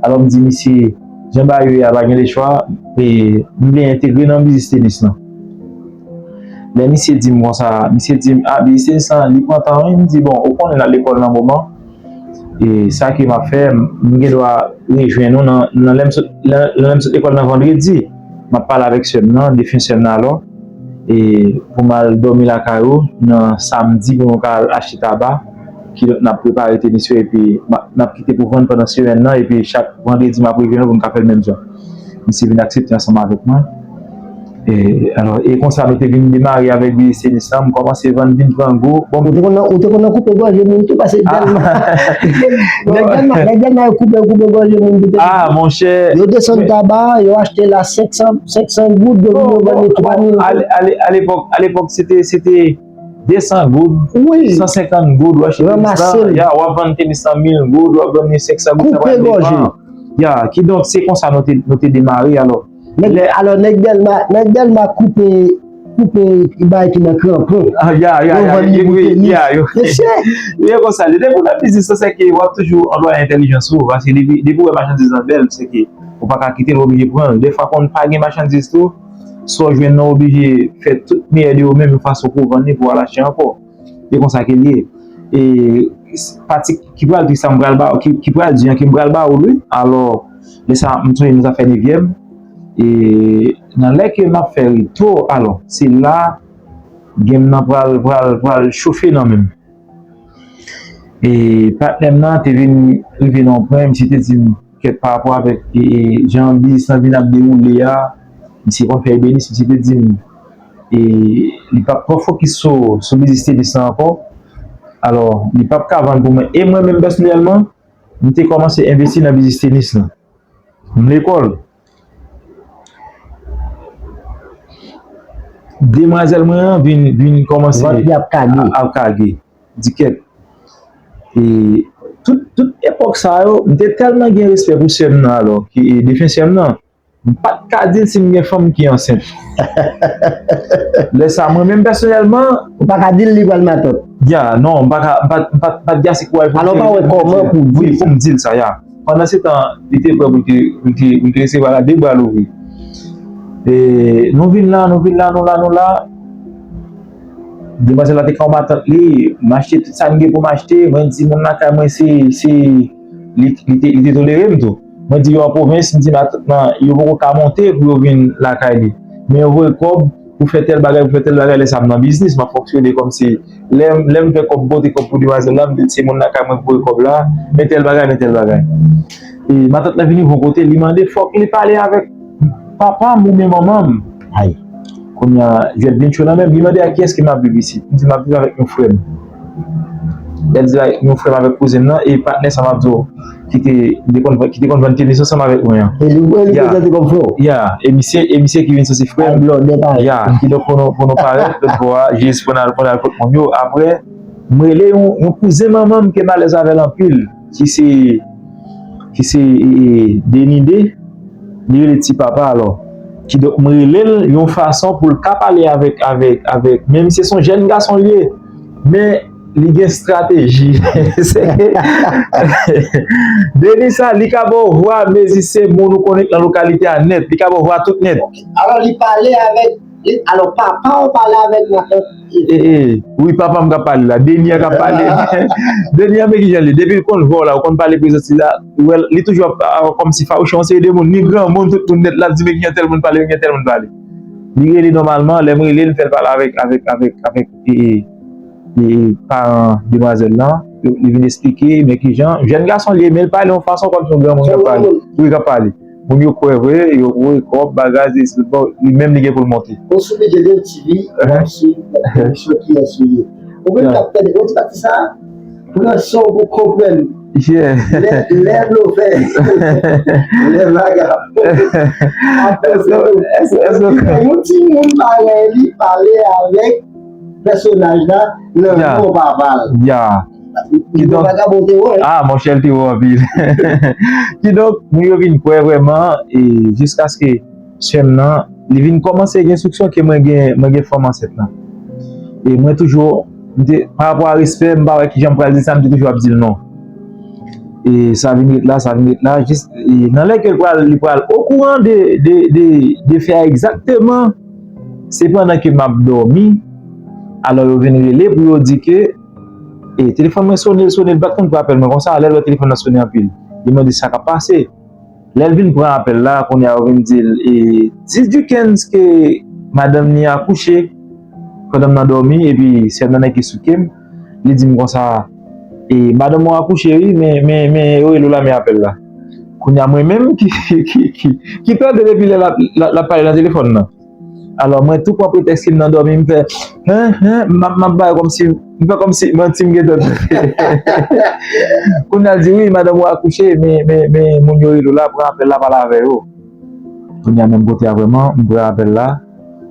Alò m di misye, jan bagay yo ye a, pa gen lechwa, e m vle entegre nan biznis tenis lan. Lè misye di m konsa, misye di m, a, biznis tenis lan, li pran tan wi. M di, bon, ou konnen n al lekòl nan moman, e sa ke m ap fè, m, m gen dwa rejwenn ou nan, nan lè m sot, lè, lè m sot lekòl nan vandredi, m ap pale avèk sè m nan, defen sè m nan alò, e pou m al dòmi lakay ou nan samdi pou nou ka al achte taba, kidonk n ap prepare tenis yo, epi m ap, n ap kite pou vann pandan semèn nan, epi chak vandredi m ap rejwenn ou pou n ka fè l menm jan. Misye vin aksepte ansanm avèk mwen. E, alò, e konsa nou te vin demare avèk biznis tenis lan, m kòmanse vann, vin pran gou. Bon, ou te konn, ou te konn koupe gòje moun tou, paske Dèlma, nèg Dèlma, nèg Dèlma yo koupe, koupe gòje moun tou. Ah, monchè. Yo desann taba, yo achte l a senk san, senk san goud, yo vin yo vann li twa mil goud. A lepòk, a lepòk, se te, se te de san goud, wi, san senkant goud, w achte tenis lan, ya, w ap vann tenis lan mil goud, w ap vann li senk san goud, sa pral depann. Ya, kidonk, se konsa nou te, nou te demare, alò. Nèg, alò, nèg Dèlma, nèg Dèlma koupe, koupe bay ki nan kranpon. Ah, ya, ya, yo ya, vann li yo, pou tenis. Ya, yo. Mesye! Yo konsa, depi w nan biznis, se ke w ap toujou anplwaye entèlijans ou, paske depi, depi w wè machandiz lan bèl, se ke ou pa ka kite l, w oblije pran l. Defwa, konn pa gen machandiz tou, sa w jwenn nan, w oblije fè tout meyè de ou menm yon fason pou w vann li, pou w al achte ankò. E konsa ke l ye. E pati ki pral di sa m pral ba, ki, ki pral di an, ke m pral ba ou, wi. Alò, lè sa, m sonje nou ta fè nevyèm. E nan lè ke m ap fè reto, alò, se la, game nan pral, pral, pral chofe nan men m. E patnè m nan te vin rive nan yon pwen, misye te di m, kèt pa rapò avèk, e, e, jan biznis lan vin ap dewoule a, misye konn fè ebenis, misye te di m, e, li p ap twò fokis sou, sou biznis tenis lan ankò. Alò, li p ap ka vann pou mwen. E mwen menm pèsonèlman, m te kòmanse envesti nan biznis tenis lan. M lekòl. Demwazèl mwen an vin, vin kòmanse ap kage. Ap kage. Di kèt. E tout, tout epòk sa yo, m te tèlman gen respè pou sè m nan alò, ki, e, defen sè m nan. M pa t ka di l si m gen fanm ki ansent. Lè sa, mwen menm pèsonèlman, ou pa ka di l li pral matant. Ya, non, m pa ka, m pa, m pa, m pa t gen ase kouraj pou m te, alò, pa wè kòman pou di, wi, pou m di l sa, ya. Pandan se tan, li te prè pou l te, pou l te, pou l te resevwa l a de bra louvri. E nou vin la, nou vin la, nou la, nou la. Demwazèl la te ka yon matant li, m achte tout sa m gen pou m achte, mwen di moun lakay mwen se, se, li, li te, li te tolere m tou. Mwen di yo an pwovens, m di matant lan, yo poko ka monte pou yo vin lakay li. Men yo voye kòb pou fè tèl bagay, pou fè tèl bagay, lè sa m nan biznis, m ap fonksyone kòmsi lè, lè m fè kòb, pote kòb pou demwazèl la, m di se moun lakay mwen ki voye kòb la, men tèl bagay, men tèl bagay. E matant lan vini yon kote, li mande fòk li pale avèk papa m oubyen manman m. Ay. Kounye a, jwèt vin cho nan men m, li mande a kiyès ke m ap viv isit. M di m ap viv avèk yon frè m. Lè l di l avèk yon frè m avèk kouzen m nan, e patnè sa m ap di w, ki te, te konn, ki te konn vann tenis ansanm avèk mwen an. E li, e li prezante kòm frè w? Ya, e misye, e misye ki vin sanse frè m. Ay, blòdè parèy. Ya, kidonk pou nou, pou nou parèt lòt bò a, jis pou n al, pou n al kot moun yo. Apre, m rele yon, yon kouzen manman m ke m alèz avè l anpil, ki se, ki se, e, e, Denide, li rele Ti Papa alò. Kidonk, m rele l yon fason pou l ka pale avèk, avèk, avèk, menm si se yon jèn gason l ye, men li gen estrateji. Se ke Deni sa, li ka ba w vwa mezi se moun ou konnen k nan lokalite a nèt. Li ka ba w vwa tout nèt. Alò, li pale avèk, li, alò, papa w pale avèk matant. E, e, wi, papa m k ap pale la. Deni an k ap pale. Deni an, men kijan li ye. Depi l konn vwa w la, ou konn pale prezans li la, ou wè l, li toujou ap, ap kòmsi fawouche yon seri de moun, ni granmoun, tout moun nèt, l ap di, men kijan tèl moun pale, men kijan tèl moun pale. Li rele nòmalman, lè m rele l, m fè l pale avèk, avèk, avèk, avèk, e, e, e, paran demwazèl lan. Li vin eksplike, men kijan, jèn gason li ye, men l pale yon fason kòmsi yon granmoun k ap pale. Wi, k ap pale. Moun yo kwè vre, yo voye kòb, bagay, se, se, bon, li menm li gen pou l monte. Ou sou bidjè de M T V, w ap swiv emisyon Kiyès ou ye. Ou menm k ap tande, ou ti pati sa, pran san w pou w konprann. Lè, lè blofè, lè vagabon. Apre sa, yon timoun parèy li pale avèk pèsonaj la nan non papa l. Ya. Kidonk, ah, monchè, l te wo anpil. Kidonk, moun yo vin kwè vrèman, e jiskaske sè m nan, li vin kòmanse gen enstriksyon ke mwen gen, mwen gen fanm ansent lan. E mwen toujou, m te, pa rapò a respè, m pa wè kijan m pral di sa, m te toujou ap di l non. E sa vin ret la, sa vin ret la, jis, e nan lè ke l pral, li pral okouran de, de, de, de fè a egzakteman, se pandan ke m ap dòmi, alò yo vin rele pou yo di ke, e, telefòn mwen sone, l sone, l pa t konn pran apèl mwen konsa, lè l wè telefòn nan sone anpil, li mande sa k ap pase. Lè l vin pran apèl la, kounye a yo vin di l, e, dis du kenz ke madanm ni akouche, pandan m nan dòmi, epi sè m nan nèk ki souke m, li di m konsa, e, madanm ou akouche, wi, men, men, men, yo rele w la, men apèl la. Kounye a, mwen menm ki, ki, ki, ki, ki tande depi lè l ap, l ap, l ap pale nan telefòn nan. Alò, mwen tou pran pretèks ke m nan dòmi, m fè, hen, hen, m ap, m ap bay kòmsi, m fè kòmsi manti m gentan tande. Kounye a l di, wi, madanm ou akouche, men, men, men moun yo rele w la, pran apèl la, pale avè yo. Kounye a menm kote a vrèman, m pran apèl la,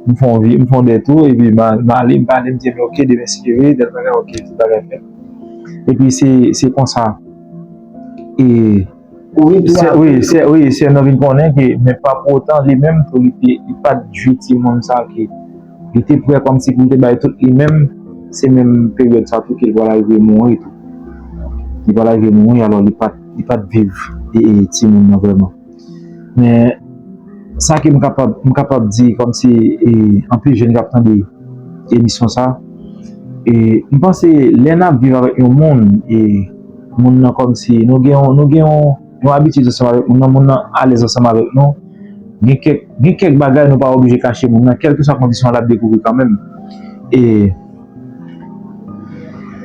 m fè yon vi, m fè yon detou, epi m a- m ale, m pale, m di, ebyen, oke, demen si Dye vle, tèl bagay, oke, tout bagay fèt. Epi se, se konsa. E Ou vin tou sè, wi, apre sè, wi, sè nan vin konnen ke, men pa pou otan, li menm tou, li te, li pa t jwi timoun sa ke, li te prè kòmsi pou l te bay tout li menm, se menm peryòd sa tou ke l pral rive mouri tou. Li pral rive mouri, alò li pa t, li pa t viv, e, e, timoun nan vrèman. Men, sa ke m kapab, m kapab di kòmsi, e, anpil jèn k ap tande emisyon sa, e, m panse lè n ap viv avèk yon moun, e, moun nan kòmsi, nou gen yon, nou gen yon, yon abitid ansanm avèk moun nan, moun nan alèz ansanm avèk nou, gen kèk, gen kèk bagay nou pa oblije kache moun nan, kèlkeswa kondisyon an, l ap dekouvri kanmenm. E,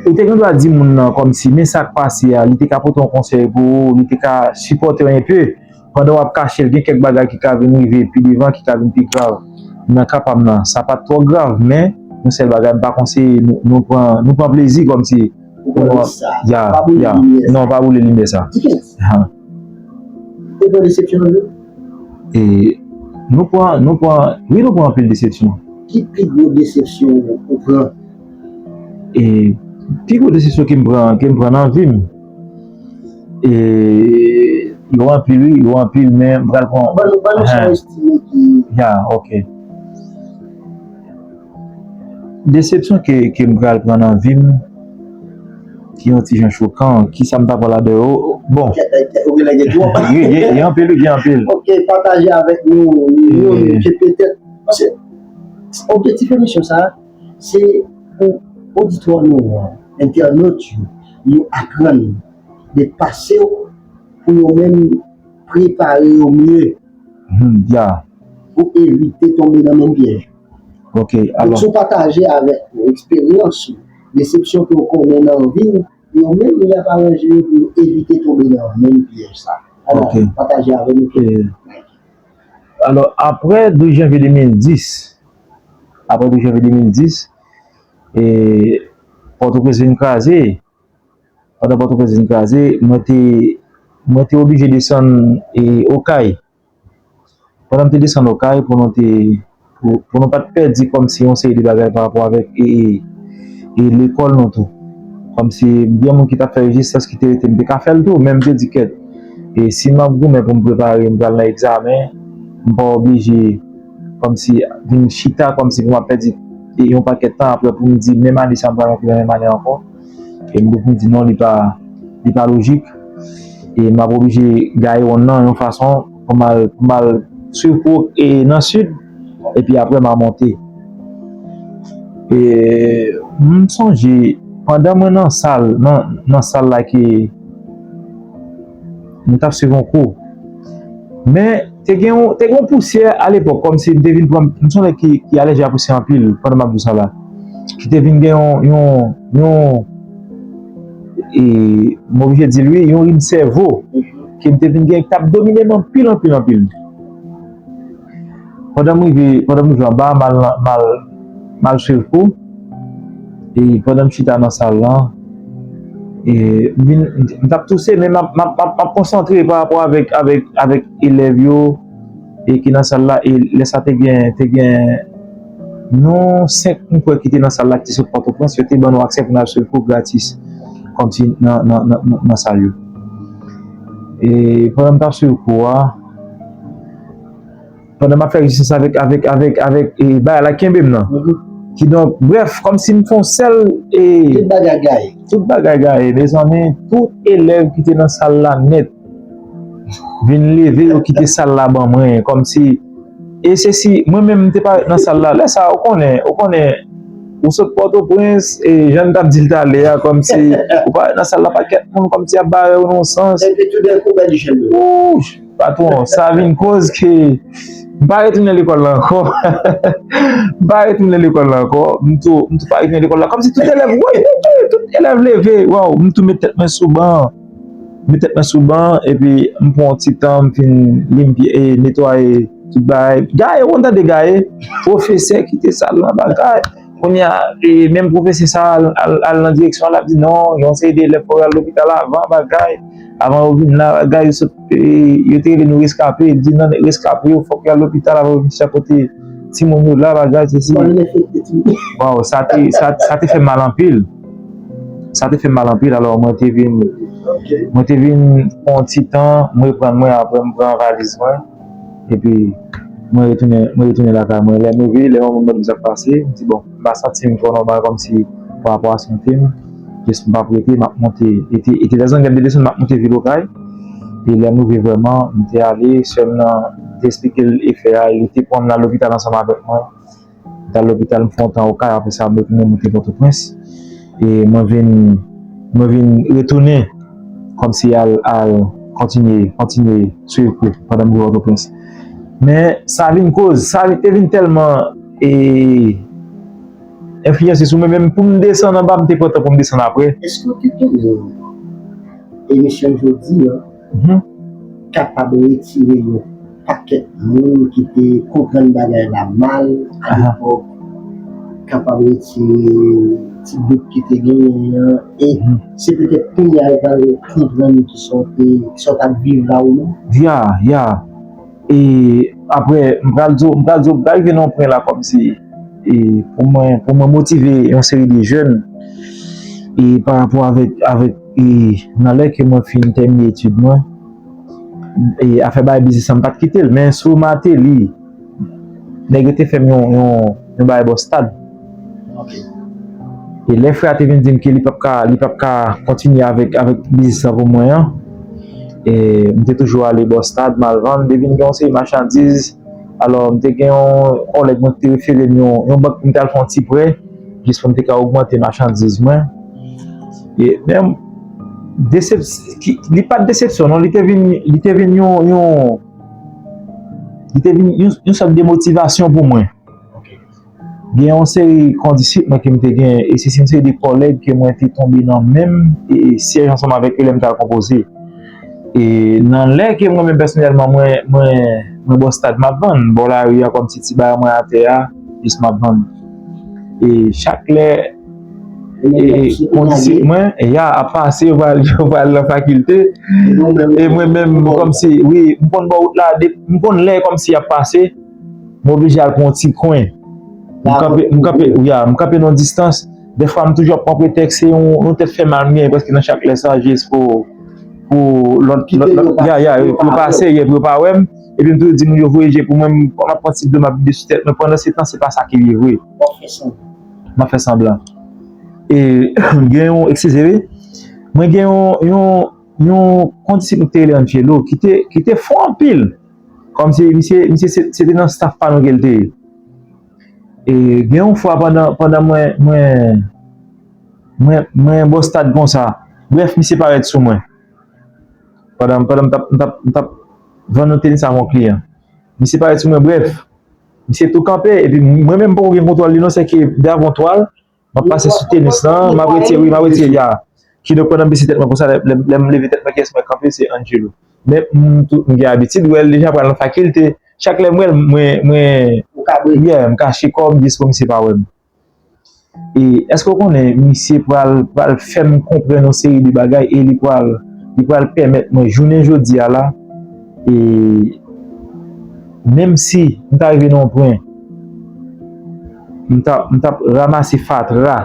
ou te gen dwa di moun nan kòmsi, men sa k pase a, li te ka pote yon konsèy pou ou, li te ka sipòte w enpe, pandan w ap kache l, gen kèk bagay ki ka vin rive pi devan, ki ka vin pi grav. Nan ka pa m nan, sa pa t twò grav, men yon sèl bagay, m pa konseye nou, nou pran, nou pran plezi kòmsi. Ou pran risk sa. Ya, pa boule limyè sa. Non, pa boule limyè sa. Dikens. Ha. Ou pran desepsyon nan vi w? E, nou pran, nou pran, wi, nou pran anpil desepsyon. Ki pi gwo desepsyon ou pran? E, pi gwo desepsyon ke m pran, ke m pran nan vi m. E, yo anpil, wi, yo anpil, men m pral pran. Ban nou, ban nou sa w estime ki. Ya, oke. Desepsyon ke, ke m pral pran nan vi m, ki yon ti jan chokan, kisa m ta pran ladan yo? Bon. Kèt, kèt, kèt, ou genlè gen twòp. Gen, gen, gen anpil, wi, gen anpil. Oke, pataje avèk nou youn ke petèt. Paske objektif emisyon sa, se pou oditwa nou an, entènot yo, yo aprann de pase w pou yo menm prepare yo mye. Hmm, ya. Pou evite tonbe nan menm pyèj. Ok, alò. Donk, si w pataje avèk nou eksperyans ou, desepsyon ke w konnen nan vi w, yo menm y ap aranje yo pou yo evite tonbe nan menm pyèj sa. Alò, pataje avèk nou. Ok. E, alò, apre douz janvye de mil dis, apre douz janvye de mil dis, e, Pòtoprens vin kraze. Pandan Pòtoprens vin kraze, mwen te, mwen te oblije desann, e, Okay. Pandan m te desann Okay pou nou te, pou, pou nou pa t pèdi kòmsi yon seri de bagay pa rapò avèk, e, e, e lekòl nou tou. Kòmsi gen moun ki t ap fè rezistans ki te rete, m te ka fè l tou, men m te di kèt. E si m ap goumen pou m prepare, m pral nan egzamen, m pa oblije kòmsi vin chita kòmsi pou m ap pèdi, e, yon pakèt tan apre pou m di menm ane sa m pral rantre nan menm ane ankò. E m te vin di non, li pa, li pa lojik. E m ap oblije gaye wonn nan yon fason pou m al, pou m al swiv kou, e, nan sid, epi apre m a monte. E m sonje, pandan mwen nan sal, nan, nan sal la ke m t ap swiv yon kou, men te gen yon, te gen yon pousyè alepòk, kòmsi m te vin pran, m se yon nèg ki, ki alèji a pousyè anpil pandan m ap di w sa la, ki te vin gen yon, yon, yon, e, m oblije di l wi, yon rim sèvo, ke m te vin gen, k t ap domine m anpil, anpil, anpil. Pandan m rive, pandan m rive anba, m al, m al, m al swiv kou. E pandan m chita nan sal lan, e m vin, m t ap touse, men m ap, m ap, m ap, m ap konsantre pa rapò avèk, avèk, avèk elèv yo, e ki nan sal la, e lè sa te gen, te gen nou senk, m kwè, ki te nan sal la, ki te sot Pòtoprens, yo te ban nou aksè pou n al swiv kou gratis, kòmsi nan, nan, nan, nan, nan sal yo. E pandan m t ap swiv kou a, pandan m ap fè rezistans avèk, avèk, avèk, avèk, e, bagay la kenbe m nan. Kidonk, brèf, kòmsi m fè yon sèl, e, tout bagay gaye. Tout bagay gaye, mezanmi, tout elèv ki te nan sal la nèt vin leve, yo kite sal la ban mwen, kòmsi, e se si, mwen menm, m te parèt nan sal la, lè sa a, ou konnen, ou konnen, ou sot Pòtoprens, e jan n t ap di l talè a, kòmsi, ou parèt nan sal la, pakèt moun, kòmsi ap bare w nan yon sans. Epi toudèkou, bèl jèn yo. Patwon, sa vin koz ke m pa retounen lekòl la ankò. M pa retounen lekòl la ankò. M tou, m tou pa retounen lekòl la. Kòmsi tout elèv, wi, wi, wi, tout elèv leve. Waw, m tou met tèt mwen sou ban. Met tèt mwen sou ban, epi m pran yon ti tan, m fin limpye, e, netwaye tout bagay. Gaye, ou konn tande Gaye, pwofesè kite sal lan, bagay. Kounye a, e, menm pwofesè sa al, al, al nan direksyon an, l ap di non, gen yon seri de elèv fò yo al lopital avan, bagay. Avan yo vin la, bagay, yo sot, e, yo te rele nou reskape, di non, nèg reskape yo, fòk yo al lopital avan yo vin chapote timoun yo la, bagay, sesi. Waw, sa te, sa, sa te fè m mal anpil. Sa te fè m mal anpil, alò mwen te vin, mwen te vin pran yon ti tan, m reprann mwen, apre m pran valiz mwen, epi mwen retounen, mwen retounen lakay mwen. Lè m rive, lè yon moun mande m sa k pase, m di bon, m pa santi m twò nòmal kòmsi pa rapò a sante m, jis m p ap rete, m ap monte, e te, e te dezangè m te desann, m ap monte vin Okay, e lè m rive vrèman, m te ale, sè m nan, m te eksplike l efè a, li te pran m nan lopital ansanm avèk mwen, m t al lopital, m fè yon tan Okay, apre sa, m retounen monte Pòtoprens. E mwen vin, mwen vin retounen kòmsi al, al kontinye, kontinye swiv kou pandan m rive Pòtoprens. Men sa vin koz, sa te vin tèlman, e, enfliyanse sou mwen, menm pou m desann anba, m te pran tan pou m desann apre. Èske w te konnen emisyon jodi a Mhm. kapab retire yon pakèt moun ki te konprann bagay la mal alepòk, kapab retire ti dout ki te genyen an, e Mhm. se petèt kounye a yo pral konprann kisa w te, kisa w t ap viv la ou non. Ya, ya. E apre, m pral di w, m pral di w, m pral rive nan yon pwen la kòmsi, e pou mwen, pou mwen motive yon seri de jèn, e pa rapò avèk, avèk, e nan lè ke mwen fin tèmine etid mwen, e afè bagay biznis lan m pa t kite l, men sou Martelly, nèg yo te fè m yon, yon, yon bagay bò stad. E lè frè a te vin di m ke li p ap ka, li p ap ka kontinye avèk, avèk biznis lan pou mwen an, e m te toujou ale bò stad, m al vann, te vin gen yon seri machandiz. Alò, m te gen yon kòlèg mwen ki te refere m yon, yon bank pou m te al fè yon ti prè, jis pou m te ka ogmante machandiz mwen. E, men, desep-, ki, li pa t desepsyon, non, li te vin, li te vin yon, yon, li te vin yon, yon sòt de motivasyon pou mwen. Gen yon seri kondisip mwen ke m te gen, e se yon seri de kòlèg ke mwen te tonbe nan menm, e, syèj ansanm avèk yo lè m t al konpoze. E nan lè ke mwen menm pèsonèlman, mwen, mwen, mwen bò stad m ap vann, bò lari a, kòmsi ti bagay mwen atè a, jis m ap vann. E chak lè, e, kondisip mwen, e, ya, ap pase, yo pral, yo pral nan fakilte, e mwen menm, kòmsi, wi, m konn bò wout la, de, m konn lè kòmsi y ap pase, m oblije al pran yon ti kwen. M kanpe, m kanpe, ya, m kanpe nan yon distans. Dèfwa, m toujou ap pran pretèks, se yon, yon tèt fè mal m genyen prèske nan chak lè sa, jis pou, pou lòt, lòt, lòt, ya, ya, pou yo pase, ya, pou yo pa wè m. Epi m toujou di moun yo voye je pou mwen, m, m ap pran ti dlo, m ap vide sou tèt mwen. Pandan se tan, se pa sa ki ye vre. M ap fè sanblan. E, gen yon, eskize, wi. Mwen gen yon, yon, yon kondisip ki te rele Angelo, ki te, ki te fò anpil. Kòmsi misye, misye se, se te nan staff pa nou ke l te ye. E gen yon fwa pandan, pandan mwen, mwen, mwen, mwen bò stad konsa, brèf, misye parèt sou mwen. Pandan, pandan m t ap, m t ap, m t ap vann yon tenis ak yon kliyan. Misye parèt sou mwen, brèf, misye tou kanpe, epi mwen menm m poko gen kontwòl li non, sèke de avantwa l, m ap pase sou tenis lan, m ap retire, wi, m ap retire, ya. Kidonk, pandan m bese tèt mwen konsa, lè, lè, lè m leve tèt mwen, kiyès mwen kanpe, se Angelo. Men m tou, m gen abitid wè l deja pral nan fakilte. Chak lè m wè l, mwen, mwen, yeah, m kache kò m jis pou misye pa wè m. E èske w konnen misye pral, pral fè m konprann yon seri de bagay e li pral, li pral pèmèt mwen jounen jodi a la, e menm si m ta rive nan yon pwen, m t ap, m t ap ranmase fatra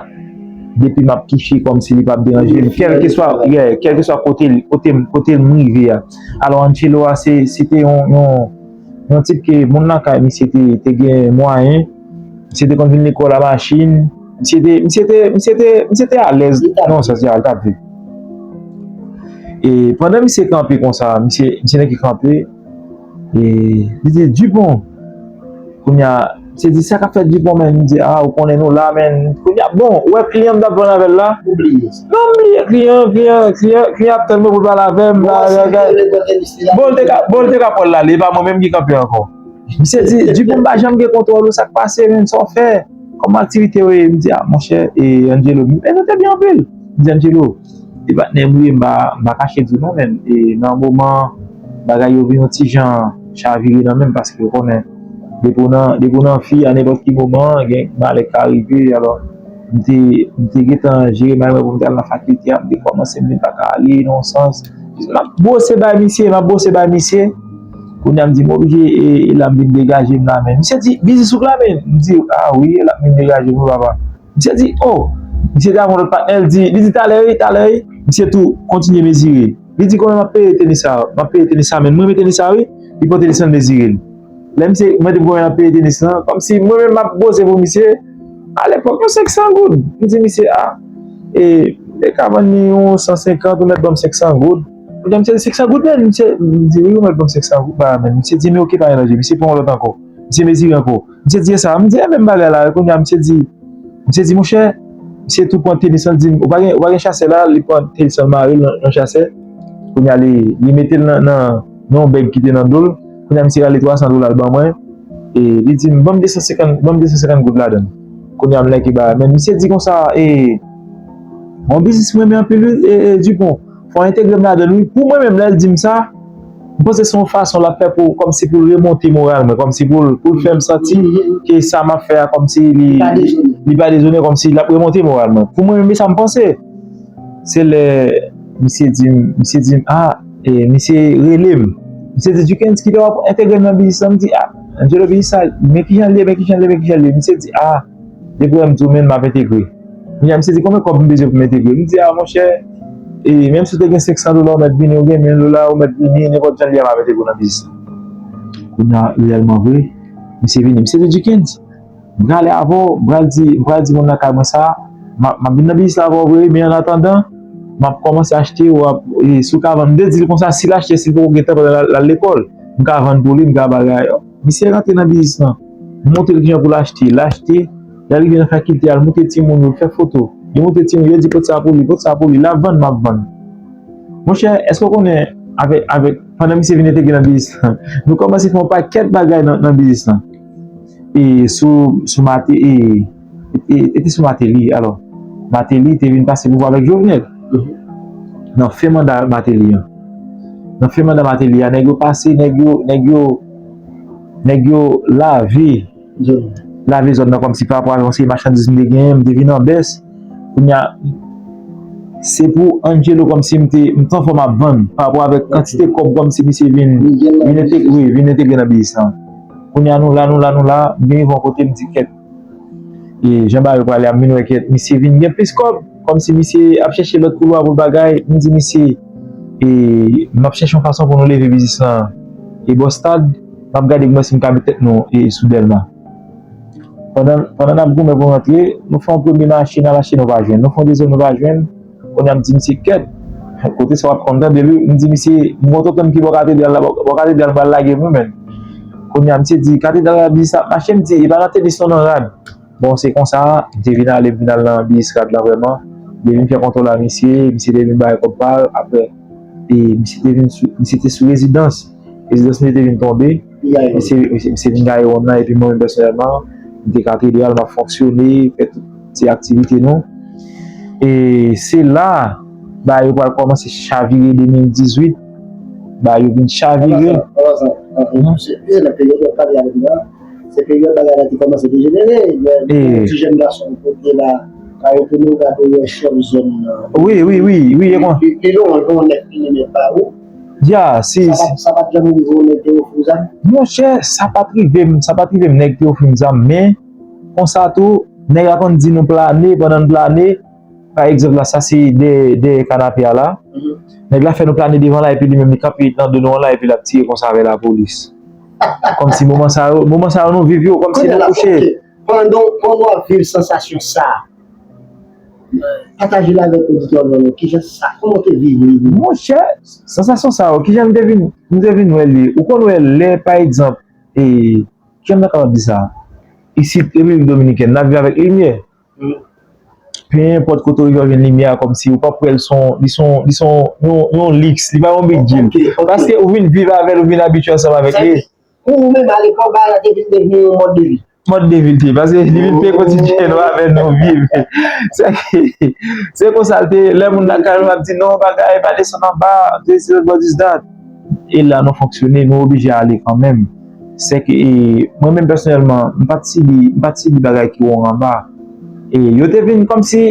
depi m ap touche kòmsi li p ap deranje m. Kèlkeswa, yeah, kèlkeswa kote, kote, kote m rive a. Alò, Angelo a, se, se te yon, yon, yon tip ke moun lakay misye te, te gen mwayen. Misye te konn vin lekòl a machin. Misye te, misye te, misye te, misye te alèz nan yon sans jeneral, l t ap viv. E pandan misye kanpe konsa, misye, misye nèk ki kanpe, e li di, Dupont, kounye a, misye di, sa k ap fèt Dupont, men? M di, a, ou konnen nou la, men. Kounye a, bon, ou wè kliyan m t ap vann avè l la? Ou bliye sa. Non, m bliye kliyan, kliyan, kliyan, kliyan ap tann mwen pou l pale avè m. Bon, la, bon, l te ka, bon, l te ka pran l ale, e pa mwen menm ki kanpe ankò. Misye di, Dupont, m pa janm gen kontwòl ou, sa k pase, men, sa w fè? Kòman aktivite yo ye? M di, a, monchè, e, Angelo, men nou te byen anpil. M di, Angelo, e patnè m ou ye, m pa, m pa kache di w non, men, e, nan yon moman, bagay yo vin yon ti jan, chavire nan men m, paske ou konnen, depi w nan, depi w nan vi a, nenpòt ki moman, gen malè k ka rive. Alò, m te, m te gentan jere may mwen pou m te al nan fakilte a, m te kòmanse, m te pa ka ale nan yon sans. M ap bwose bay misye, m ap bwose bay misye. Kounye a, m di, m oblije, e, e la m vin degaje m la, men. Misye di, biznis ou k la, men? M di, a wi, e la m vin degaje m wi, papa. Misye di, o, misye te avè yon lòt patnè, li di, li di, talè wi, talè wi. Misye tou kontinye mezire. Li di, konbyen m ap peye tenis sa? M ap peye tenis sa, men. M renmen tenis sa, wi. Li pran tenis lan, l mezire l. Lè misye mande m konbyen m ap peye tenis lan, kòmsi mwen menm m ap poze pou misye. Alepòk, yon senk san goud. M di misye, a, e, e ka vann li yon san senkant, ou mèt ban m senk san goud. Kounye a, misye di, senk san goud, men? Misye, m di, wi, ou mèt ban m senk san goud, ba, men. Misye di, men oke, pa gen danje. Misye pran yon lòt ankò. Misye mezire ankò. Misye di, e sa? M di, e menm bagay la, wi. Kounye a, misye di, misye di, monchè, misye tou pran tenis lan, di, ou pa gen, ou pa gen chasè la, li pran tenis lan, mare l nan, nan chasè. Kounye a, li, li mete l nan, nan, nan yon bèg ki te nan do l. Kounye a, misye rale twa san dola l ban mwen. E li di m, ban m de san senkant, ban m de san senkant goud ladan l. Kounye a, m lèke bagay. Men misye di konsa, e, yon biznis mwen renmen anpil, wi, e, e, Dupont. Fò w entegre m ladan l, wi. Pou mwen menm, lè l di m sa, m panse se yon fason l ap fè pou, kòmsi pou l remonte moral mwen, kòmsi pou l, pou l fè m santi ke sa m ap fè a, kòmsi li, li pa dezone, kòmsi l ap remonte moral mwen. Pou mwen menm, e sa m panse. Se lè misye di m, misye di m, a, e, misye rele m. Misye di, Duckens, kilè w ap entegre m nan biznis lan? M di, a, Angelo, biznis sa, men kijan l ye, men kijan l ye, men kijan l ye. Misye di, a, depi w wè m di w, men m ap entegre. Kounye a, misye di, konbyen kòb m bezwen pou m entegre? M di, a, monchè, e, menm si w te gen senk san dola, ou mèt vini, ou gen mil dola, ou mèt vini, nenpòt jan l ye a, m ap entegre w nan biznis lan. Kounye a, reyèlman vre, misye vini. Misye di, Duckens, m prale avè w, m pral di, m pral di moun nan kay mwen sa, m ap, m ap vin nan biznis la avè w vre, men annatandan, m ap kòmanse achte, w ap, e, si w ka vann, m te di l konsa, si l achte, si l poko gen tan pandan l al, l al lekòl, m ka vann pou li, m ka bagay. Misye rantre nan biznis lan, m montre l kijan pou l achte, l achte, l al rive nan fakilte a, l montre timoun yo, l fè foto, yo montre timoun yo, di pot sa pou li, pot sa pou li, l ap vann, m ap vann. Monchè, èske w konnen, avèk, avèk, pandan misye vin entegre nan biznis lan, nou kòmanse fè yon pakèt bagay nan, nan biznis lan. E sou, sou Mate-, e, e, e te sou Martelly, alò. Martelly te vin pase pouvwa avèk Jovenel. Nan fen manda Martelly an. Nan fen manda Martelly a, nèg yo pase, nèg yo, nèg yo, nèg yo lave, lave zòn nan kòmsi pa rapò avèk yon seri machandiz m te genyen, m te vin an bès. Kounye a, se pou Angelo kòmsi m te, m t anfòm ap vann, pa rapò avèk kantite kòb kòmsi misye vin, vin entegre, wi, vin entegre nan biznis lan. Kounye a, nou la, nou la, nou la, m vin rive yon kote, m di, kèt. E jan bagay yo prale a, m vin wè kèt, misye vin gen plis kòb, kòmsi misye ap chèche lòt koulwa pou bagay, m di misye, e m ap chèche yon fason pou nou leve biznis lan. E bò stad, m ap gade kòman si m ka met tèt nou, e, sou Dèlma. Pandan, pandan n ap goumen pou rantre, nou fè yon premye mache, n al achte, nou pa jwenn. Nou fè yon dezyèm, nou pa jwenn. Kounye a, m di misye, kèt, kote sa w ap konn tande li? M di misye, m gen yon tonton m ki bò katedral la, bò, bò katedral m pral lage m wi, men. Kounye a, misye di, katedral la, biznis ap mache, m di, e pa nan tenis non, nan rad. Bon, se konsa, m te vin ale, m vin al nan biznis rad la vrèman. M te vin fè kontwòl a misye, misye te vin bay kòb pa l, apre, e misye te vin sou, misye te sou rezidans. Rezidans misye te vin tonbe. Misye, misye, misye vin gaye wonm nan, epi mwen menm pèsonèlman, m te katedral, m ap fonksyone, fè tout ti aktivite nou. E se la, bagay yo pral kòmanse chavire de mil dizuit, bagay yo vin chavire. An pasan, an pasan, an, an, se, se nan peryòd w ap pale avè m nan, se peryòd bagay la te kòmanse dejenere, lè, ti jèn gason kote la, pa retounen w gade w wè chòf zòn nan. Wi, wi, wi, wi, e mwen. Pi, pi lwen, yon nèg ki mennen pa ou. Ya, si, sa pa, sa pa t janm rive w nèg te ofri w zam? Monchè, sa pa t rive m, sa pa t rive m nèg te ofri m zam, men konsa tou, nèg la konn di nou plane, pandan n plane, pa egzanp la, sa se dèyè, dèyè kanape a la. Nèg la fè nou plane devan la, epi li menm li kanpe nan do nou an la, epi l ap tire konsa avè lapolis. Kòmsi moman sa yo, moman sa yo nou viv yo, kòmsi nou kouche. Pandan, pandan w ap viv sansasyon sa, pataje l avèk oditè nou, kijan sa, kòman w te viv li? Monchè, sansasyon sa yo, kijan m te vin, m te vin wè li? Ou konn wè lè, pa egzanp, e, kijan m ta kapab di sa? Isit, Repiblik Dominikèn, n ap viv avèk limyè. Pe enpòt kote w rive, w jwenn limyè a, kòmsi ou p ap wè l, son, li son, li son, yon, yon liks, li pa yon big deal. Paske ou vin viv avè l, ou vin abitye ansanm avèk li. Pou ou menm, alepòk, bagay la te vin devni yon mòd de vi. Mòd de vi l te ye, paske li vin peye kotidyen nou avè nou viv. Se, se konsa l te ye. Lè moun lakay ou ap di, non, bagay, pa desann anba, this, this, what is that? E la nou fonksyone, nou oblije ale kanmenm. Se ke, e, mwen menm pèsonèlman, m pa t sibi, m pa t sibi bagay ki won anba. E yo te vin kòmsi,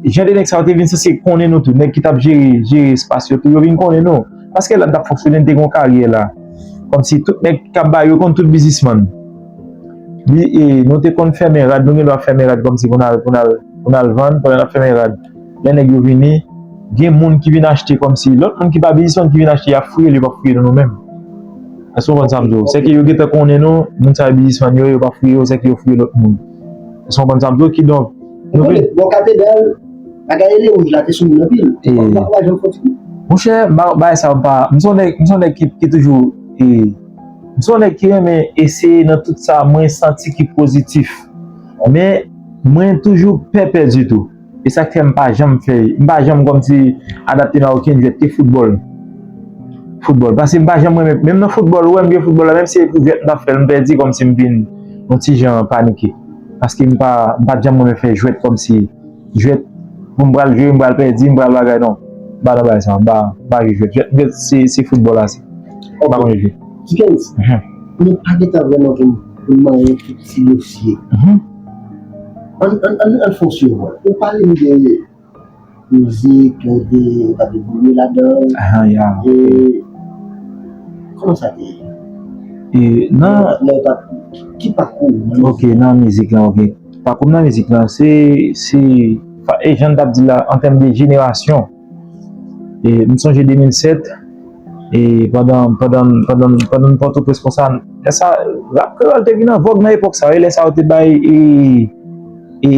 jan de nèg sa yo te vin sanse konnen nou tou, nèg ki t ap jere, jere espas yo tou, yo vin konnen nou. Paske la n t ap fonksyone, n te gen yon karyè la. Kòmsi tout nèg k ap bay, yo konn tout biznismann. Li, e, nou te konn fèmen rad, nou gen dwa fèmen rad kòmsi pou n al, pou n al, pou n al vann, pandan n ap fèmen rad. Lè nèg yo vini, gen moun ki vin achte kòmsi, lòt moun ki pa biznismann ki vin achte, y ap fouye l, yo p ap fouye nou, nou menm. Èske w konprann sa m di w? Se ke yo gentan konnen nou, moun sa yo biznismann yo, yo p ap fouye yo, se ke yo fouye lòt moun. Èske w konprann sa m di w? Kidonk, nou vin. Bò katedral, bagay ele wouj la te sou moun anpil. E. Ou pa janm fè ti kou. Monchè, ba-, bagay sa yo pa, m se yon nèg, m se yon nèg ki, ki toujou, e, m se yon nèg ki renmen eseye nan tout sa mwen santi ki pozitif. Men, mwen toujou pè pèdi tou. E sa k fè m pa janm fè, m pa janm kòmsi adapte m a okenn jwèt ke foutbòl. Foutbòl. Paske m pa janm renmen, menm nan foutbòl, ou wè m gen foutbòl la, menm si se pou jwèt m t ap fè l, m pèdi kòmsi m vin yon ti jan panike. Paske m pa, m pa t janm renmen fè jwèt kòmsi, jwèt pou m pral jwe, m pral pèdi, m pral bagay, non. M pa nan bagay sa, m pa, m pa jwe jwèt. Jwèt, jwèt, se, se foutbòl la, se. M pa konn jwe. Dickens, nou pa gentan vrèman pou, pou n manyen tout ti dosye. Ann, ann, ann, ann fè yon sivòl. Ou pale m de mizik, ou de, ou ta deboule ladan. Ah, ya. E, kòman sa te ye? E, nan, nan, nan, ki pakou w nan mizik? Ok, nan mizik lan, ok. Pakou m nan mizik lan, se, se, e jan n t ap di la, an tèm de jenerasyon, e, m sonje de mil sèt, e pandan, pandan, pandan, pandan m Pòtoprens konsa, lè sa, rap kreyòl te vin an vòg nan epòk sa, wi, lè sa yo te bay, e, e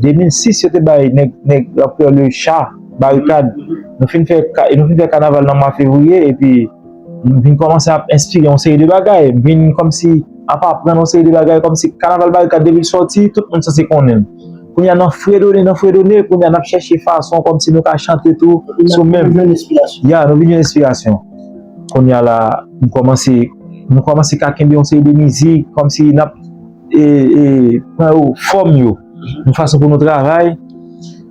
de mil sis, yo te bay nèg, nèg rap kreyòl yo cha, barikad. Nou fin fè ka-, nou fin fè kanaval nan mwa fevriye, epi m vin kòmanse ap enspire yon seri de bagay. M vin kòmsi ap aprann yon seri de bagay, kòmsi kanaval barikad depi l sòti, tout moun sanse konnen l. Kounye a nan fredone, nan fredone, kounye a n ap chèche fason kòmsi nou ka chante tou sou menm. Ya, nou vin jwenn enspirasyon. Kounye a la, m kòmanse, m kòmanse ka kenbe yon seri de mizik, kòmsi n ap, e, e, pran yo, fòm yo, yon fason pou nou travay.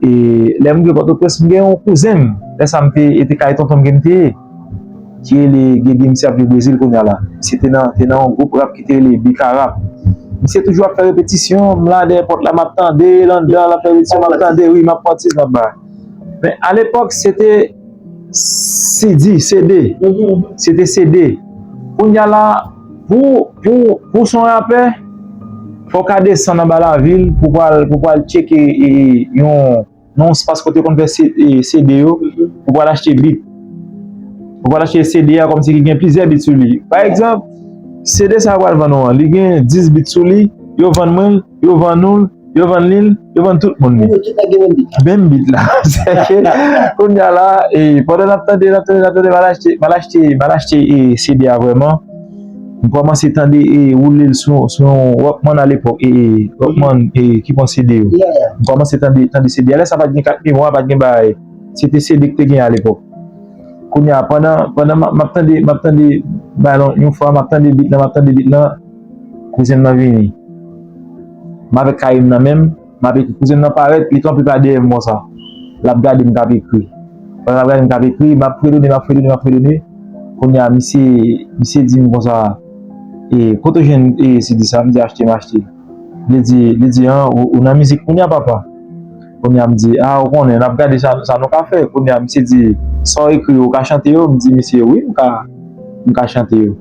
E lè m rive Pòtoprens, m gen yon kouzen m, lè sa m te, e te kay tonton m ke m te ye, ki rele Gege, misye ap viv Brezil kounye a la. Misye te nan, te nan yon gwoup rap ki te rele Bika Rap. Misye toujou ap fè repetisyon, m la dèyè pòt la, m ap tande, l anndan, l ap fè repetisyon, m ap tande, wi, m ap pran ti, m ap bay. Men alepòk, se te C D, C D. Se te C D. Kounye a la, pou, pou, pou w se yon rapè, fò w ka desann anba lavil pou pral, pou pral tcheke, e, yon, nan yon espas kote yo konn fè C-, e, C D yo, pou pral achte bit. Pou pral achte C D a kòmsi ki gen plizyè bit sou li. Pa egzanp, C D sa yo pral vann ou an, li gen dis bit sou li, yo vann mwen l, yo vann ou l, yo vann li l, yo vann tout moun li. Yo tout la gen menm bit la. Menm bit la. Sèke, kounye a la, e, pandan n ap tande, n ap tande, n ap tande, m al achte, m al achte, m al achte, e, C D a vrèman. M kòmanse tande, e, woule l sou, sou yon Walkman alepòk, e, e, Walkman, e, ki pran C D yo. M kòmanse tande, tande C D a. Lè sa pa t gen kat memwa, pa t gen bagay. Se te C D ki te gen alepòk. Kounye a, pandan, pandan m ap, m ap tande, m ap tande, bay non, yon fwa, m ap tande bit lan, m ap tande bit lan, kouzen m nan vini. M avèk kaye m nan men m, m ap ekri. Kouzen m nan parèt, li kanpe pa dèyè m konsa. L ap gade m k ap ekri. Pandan l ap gade m k ap ekri, m ap fredone, m ap fredone, m ap fredone. Kounye a, misye, misye di m konsa, e, kote w jwenn, e, C D sa? M di, achte, m achte. Li di, li di, an, ou, ou nan mizik kounye a, papa? Kounye a, m di, a, ou konnen, n ap gade sa, sa nou ka fè. Kounye a, misye di, sa w ekri yo, ou ka chante yo? M di misye, wi, m ka, m ka chante yo.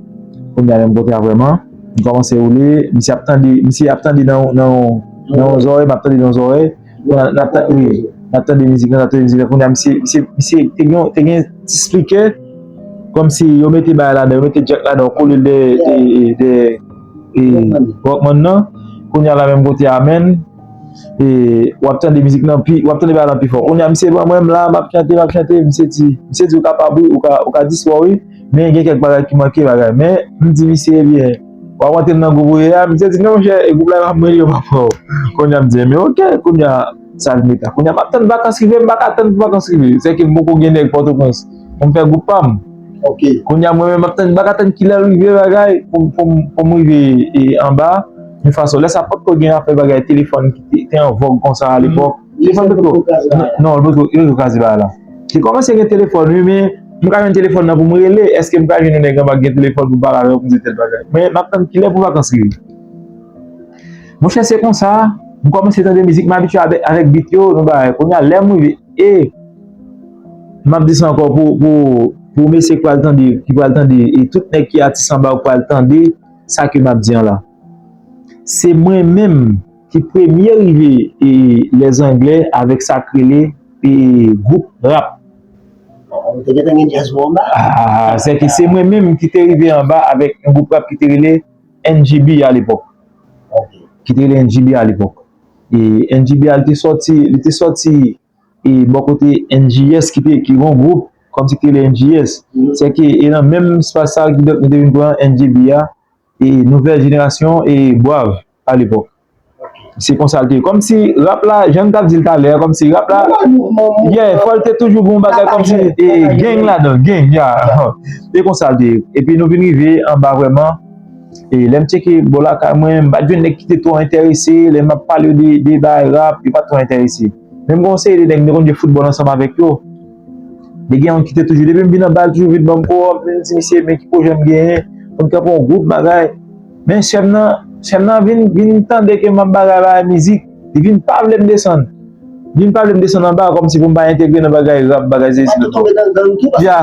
Kounye a, menm kote a vrèman, m kòmanse woule, misye ap tande, misye ap tande nan, nan, nan yon zòrèy, m ap tande nan yon zòrèy. Kounye a, n ap tande, wi, n ap tande mizik lan, n ap tande mizik lan. Kounye a, misye, misye, misye te gen, te gen ti spikè, kòmsi yo mete bagay ladan, yo mete jack ladan, yo kole l dèyè, dèyè, dèyè, e, Walkman nan. Kounye a la menm kote a, menm, e, w ap tande mizik lan pi, w ap tande bagay lan pi fò. Kounye a, misye ban mwen, m la, m ap chante, m ap chante, misye di, misye di, ou kapab wi, ou ka, ou ka dis wò wi, men gen kèk bagay ki manke bagay. Men, m di misye, ebyen, w ap rantre nan gwoup ou ye a? Misye di, non, monchè, e gwoup la, e pa mwen li, yo pa pran w. Kounye a, m di, men oke, kounye a, sa l meta. Kounye a, m ap tann vakans rive, m pa ka tann pou vakans rive. Sèke m poko gen nèg Pòtoprens pou m fè gwoup pa m. Ok. Kounye a, mwen menm, m ap tann, m pa ka tann kilè l rive, bagay, pou, pou, pou m rive, e, anba, yon fason. Lè sa, potko gen afè bagay telefòn ki te, te an vòg konsa alepòk. Telefòn potko, non, non, potko, yo potko kraze bagay la. Te kòmanse gen telefòn, wi, men M ka jwenn telefòn nan pou m rele, èske m ka jwenn yon nèg anba k gen telefòn pou m pale avè l pou m di tèl bagay? Men m ap tann kilè pou vakans rive. Monchè, se konsa, m kòmanse tande mizik, m abitye avèk, avèk beat yo, nou bagay. Kounye a, lè m rive, e m ap di sa ankò pou, pou, pou mesye k pral tande, ki pral tande, e tout nèg ki atis anba yo k pral tande sa ke m ap di an la. Se mwen menm ki premye rive e Lèzanglè avèk sa k rele e gwoup rap. Ou te gentan gen djaz ou anba? Ah, se ke se mwen menm ki te rive anba avèk yon gwoup rap ki te rele N G B alepòk. Ki te rele N G B alepòk. E N G B a, li te sòti, li te sòti e bò kote N G S ki te, ki yon gwoup kòmsi ki te rele N G S. Se ke e nan menm espas sa ki donk nou te vin pran N G B a e nouvèl jenerasyon e Bwav alepòk. Se konsa l te ye. Kòmsi rap la, jan m t ap di l talè a, kòmsi rap la, yeah, fò l te toujou gen yon bagay kòmsi e gang ladan l, gang, yeah. Se konsa l te ye. Epi nou vin rive anba vrèman. E lè m tcheke bò lakay mwen, m pa t jwenn nèg ki te twò enterese. Lè m ap pale yo de, de bagay rap, yo pa t twò enterese. Men m gen yon seri de nèg m te konn jwe foutbòl ansanm avèk yo. Te gen yon ki te toujou, depi m vin anba, l toujou vin ban m kowòm, vin di misye, men ki pwojè m genyen, pou n kanpe yon gwoup bagay. Men chèf nan, chèf nan vin, vin tande ke m ap bagay, bagay mizik, li vin pa vle m desann. Li vin pa vle m desann anba, kòmsi pou m pa entegre nan bagay rap, bagay sesi. Ya.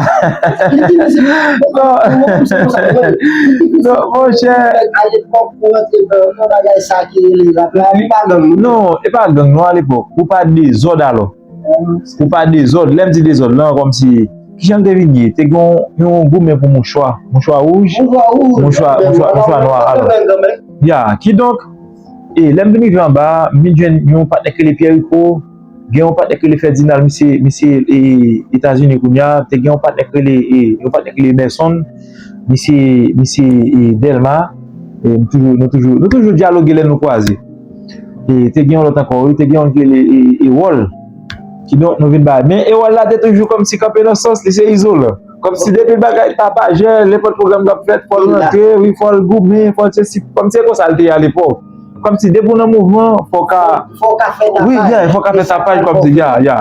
Non, monchè. Non, e pa gang non, alepòk. Ou pa dezòd alò. Ou pa dezòd. Lè m di dezòd lan, kòmsi, kijan l te vin ye? Te gen yon, yon goumen pou mouchwa. Mouchwa wouj. Mouchwa, mouchwa, mouchwa nwa alò. Ya, kidonk, e lè m vin rive anba, m vin jwenn yon patnè k rele Pierre Rico, gen yon patnè k rele Ferdinand, misye, misye e, Etazini kounye a, te gen yon patnè k rele, e, yon patnè k rele Emerson, misye, misye e, Delma, e, nou toujou, nou toujou, nou toujou dyaloge lè nou kwaze. E te gen yon lòt ankò, wi, te gen yon ki rele e, Ewòl. Kidonk, nou vin bay. Men Ewòl la te toujou kòmsi kanpe nan sans li, se izolan. Kòmsi depi bagay tapajè, nenpòt pwogram k ap fèt, fò l rantre, wi, fò l goumen, fò l sesi, kòmsi se konsa l te ye alepòk. Kòmsi depi w nan mouvman, fò w ka. Fò w ka fè tapaj. Wi, yeah, fò w ka fè tapaj, kòmsi, ya, ya.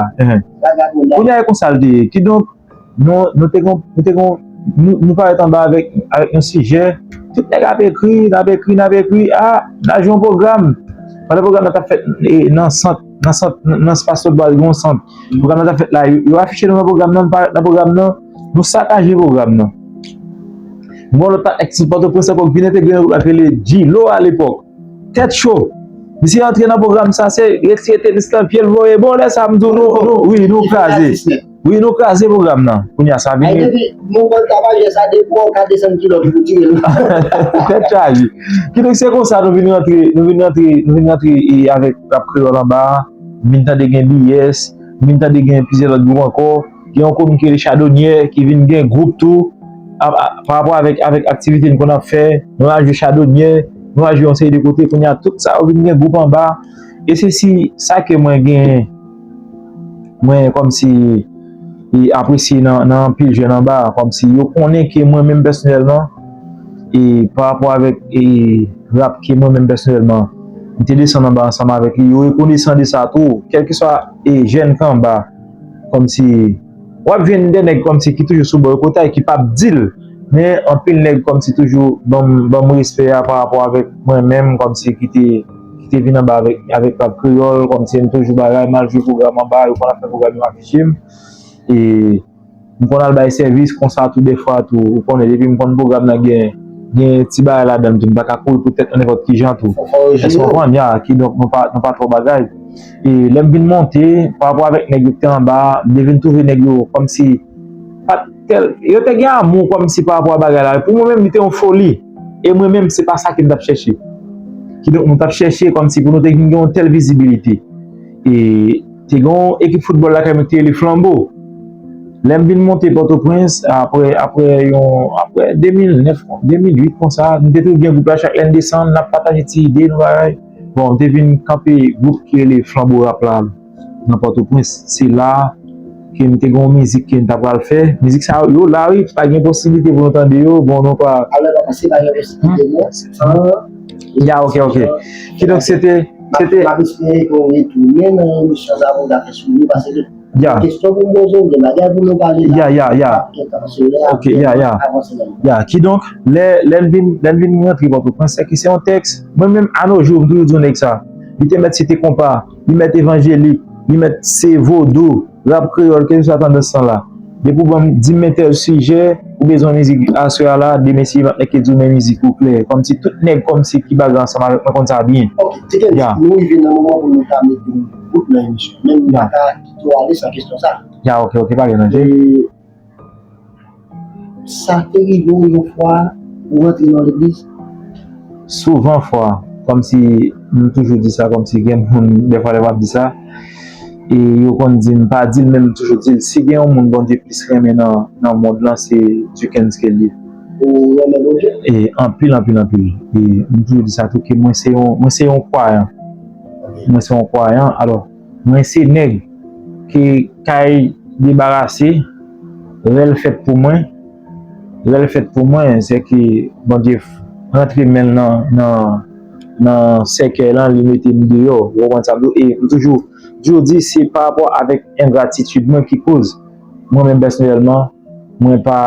Kounye a, e konsa l te ye. Kidonk, nou, nou te gon, nou te gon, nou, nou parèt anba avèk, avèk yon sijè. Tout nèg ap ekri, n ap ekri, n ap ekri. Ah, n a jwe yon pwogram. Pandan pwogram nan t ap fèt e, nan sant, nan sant, nan espas foutbòl, gen yon sant. Pwogram nan t ap fèt la, yo, yo afiche nou nan pwogram nan, nou parèt nan pwogram nan, nou sakaje pwogram nan. Bon, lòt patnè ki sot Pòtoprens ankò ki vin entegre nan gwoup la, ki rele Djilo alepòk. Tèt cho. Misye antre nan pwogram sa, se retire tenis lan, pye l voye. Bon, lè sa, m di w, nou, nou, wi, nou kraze. Wi, nou kraze pwogram nan. Kounye a, sa vini. Ay, depi, bon, bon, tapajè sa, depi w ka desann kilòt, pou tire l. Tèt chaje. Kidonk, se konsa, nou vin rantre, nou vin rantre, nou vin rantre e avèk rap kreyòl anba a. M vin tande gen B S, m vin tande gen plizyè lòt gwoup ankò. Gen yon komin ki rele Chadonyè, ki vin gen gwoup tou. A, a, pa rapò avèk, avèk aktivite n konn ap fè, nou al jwe Chadonyè, nou al jwe yon seri de kote, kounye a tout sa yo vin gen gwoup anba. E se si sa ke mwen gen, mwen kòmsi e apresye nan, nan anpil jèn anba, kòmsi yo konnen ke mwen menm pèsonèlman, e pa rapò avèk e rap ke mwen menm pèsonèlman, m te desann anba ansanm avèk li, yo rekonesan de sa tou, kèlkeswa e jèn k anba, kòmsi w ap jwenn de nèg kòmsi ki toujou sou bò yo, kote ki p ap di l, men anpil nèg kòmsi toujou ban m, ban m respè a pa rapò avèk mwen menm, kòmsi ki te, ki te vin anba avèk, avèk rap kreyòl, kòmsi m toujou bagay, m al jwe pwogram anba, yo konn ap fè pwogram, yo afiche m. E m konn al bay sèvis konsa tou dèfwa tou, ou konnen, depi m konn pwogram nan gen, gen ti bagay ladan l tou, m pa ka kouri pou tèt nan nenpòt ki jan tou. Èske w konprann? Ya, kidonk nou pa, nou pa twò bagay. E lè m vin monte, pa rapò avèk nèg yo ki te anba, m te vin twouve nèg yo kòmsi pa t tèl, yo te gen amou kòmsi pa rapò a bagay la. Pou mwen menm, li te yon foli. E mwen menm, se pa sa ke m t ap chèche. Kidonk, nou t ap chèche kòmsi pou nou te gen yon tèl vizibilite. E te gen yon ekip foutbòl lakay mwen ki te rele Flanbo. Lè m vin monte Pòtoprens, apre, apre yon, apre de mil nèf, de mil uit konsa, nou te toujou gen gwoup la, chak lè n desann, n ap pataje ti ide nou bagay. Bon, m te vin kanpe gwoup ki rele Flanbo Rap la nan Pòtoprens. Se la ke m te gen yon mizik ke m ta pral fè. Mizik sa yo la, wi, pa gen posiblite pou nou tande yo. Bon, nou pa. Alò, pa panse pa gen posiblite, non. Ya, ok, ok. Kidonk, se te, se te. M ap espere ke w retounen nan emisyon sa pou n ta fè sou li, paske Ya. Kesyon pou m poze w, gen bagay pou nou pale la. Ya, ya, ya. N ap gen tan sou lè a, Ok, ya, ya. Avanse nan. Ya, kidonk, lè, lè l vin, lè l vin rantre Pòtoprens, se ke se yon tèks, mwen menm, a nos jours, m toujou di yon nèg sa. Li te mèt site konpa, li mèt evanjelik, li mèt se vodou, rap kreyòl, kèlkeswa tandans lan la. Depi w ban m, di m men tèl sijè, ou bezwen mizik aswè a la, demen si m ap nèk di w men mizik ou klè. Kòmsi tout nèg kòmsi ki bagay ansanm avèk mwen konn sa byen. Ok, Tiken, Ya. nou rive nan moman pou nou ta mete yon bout nan emisyon. Men nou pa Ya. ka kite w ale san kesyon sa. Ya, ok, ok, pa gen danje. E sa te rive w yon fwa ou rantre nan legliz? Souvan fwa, kòmsi m toujou di sa, kòmsi gen moun, dèfwa lè m ap di sa, e yo konn di m pa di l, men m toujou di l, si gen yon moun Bondye plis renmen nan, nan mond lan, se Duckens ke l ye. Ou renmen Bondye? E anpil, anpil, anpil. E m toujou di sa tou, ke mwen se yon, mwen se yon kwayan. Mwen se yon kwayan, alò, mwen se nèg ke kay debarase, lè l fèt pou mwen, lè l fèt pou mwen, se ke Bondye f-, rantre men l nan, nan, nan sèkèy lan, li mete m deyò. Ou konprann sa m di w? E m toujou, toujou di, se pa rapò avèk engratitid mwen ki koz. Mwen menm pèsonèlman, mwen pa,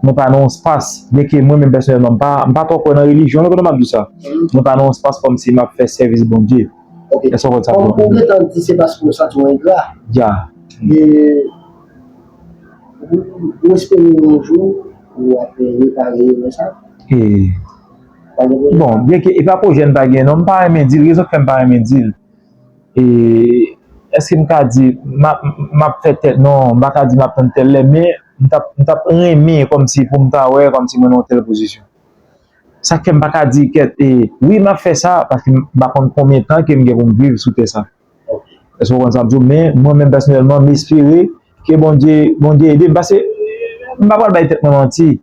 mwen pa nan yon espas, byenke mwen menm pèsonèlman, m pa, m pa twò kwè nan relijyon, nou konnen m ap di sa. Mwen pa nan yon espas kòmsi m ap fè sèvis Bondye. Ok. Èske w konn sa Kòm ou gentan di se paske w santi w engra. Ya. E ou, ou espere yon jou ou ap repare erè sa? E, Pa gen pwoblèm. Bon, byenke e pa pwojè m pa gen, non, m pa renmen di l, rezon k fè m pa renmen di l. E, èske m ka di, m ap, m ap fè tèl, non, m pa ka di m ap tann tèl lè, men m t ap, m t ap renmen kòmsi pou m ta wè kòmsi mwen nan yon tèl pozisyon. Sa k fè m pa ka di kèt, e, wi, m ap fè sa, paske m pa konn konbyen tan ke m gen pou m viv sou tè sa. Èske w konn sa m di w? Men, mwen menm pèsonèlman, m espere ke Bondye, Bondye ede m, paske m pa pral bay tèt mwen manti.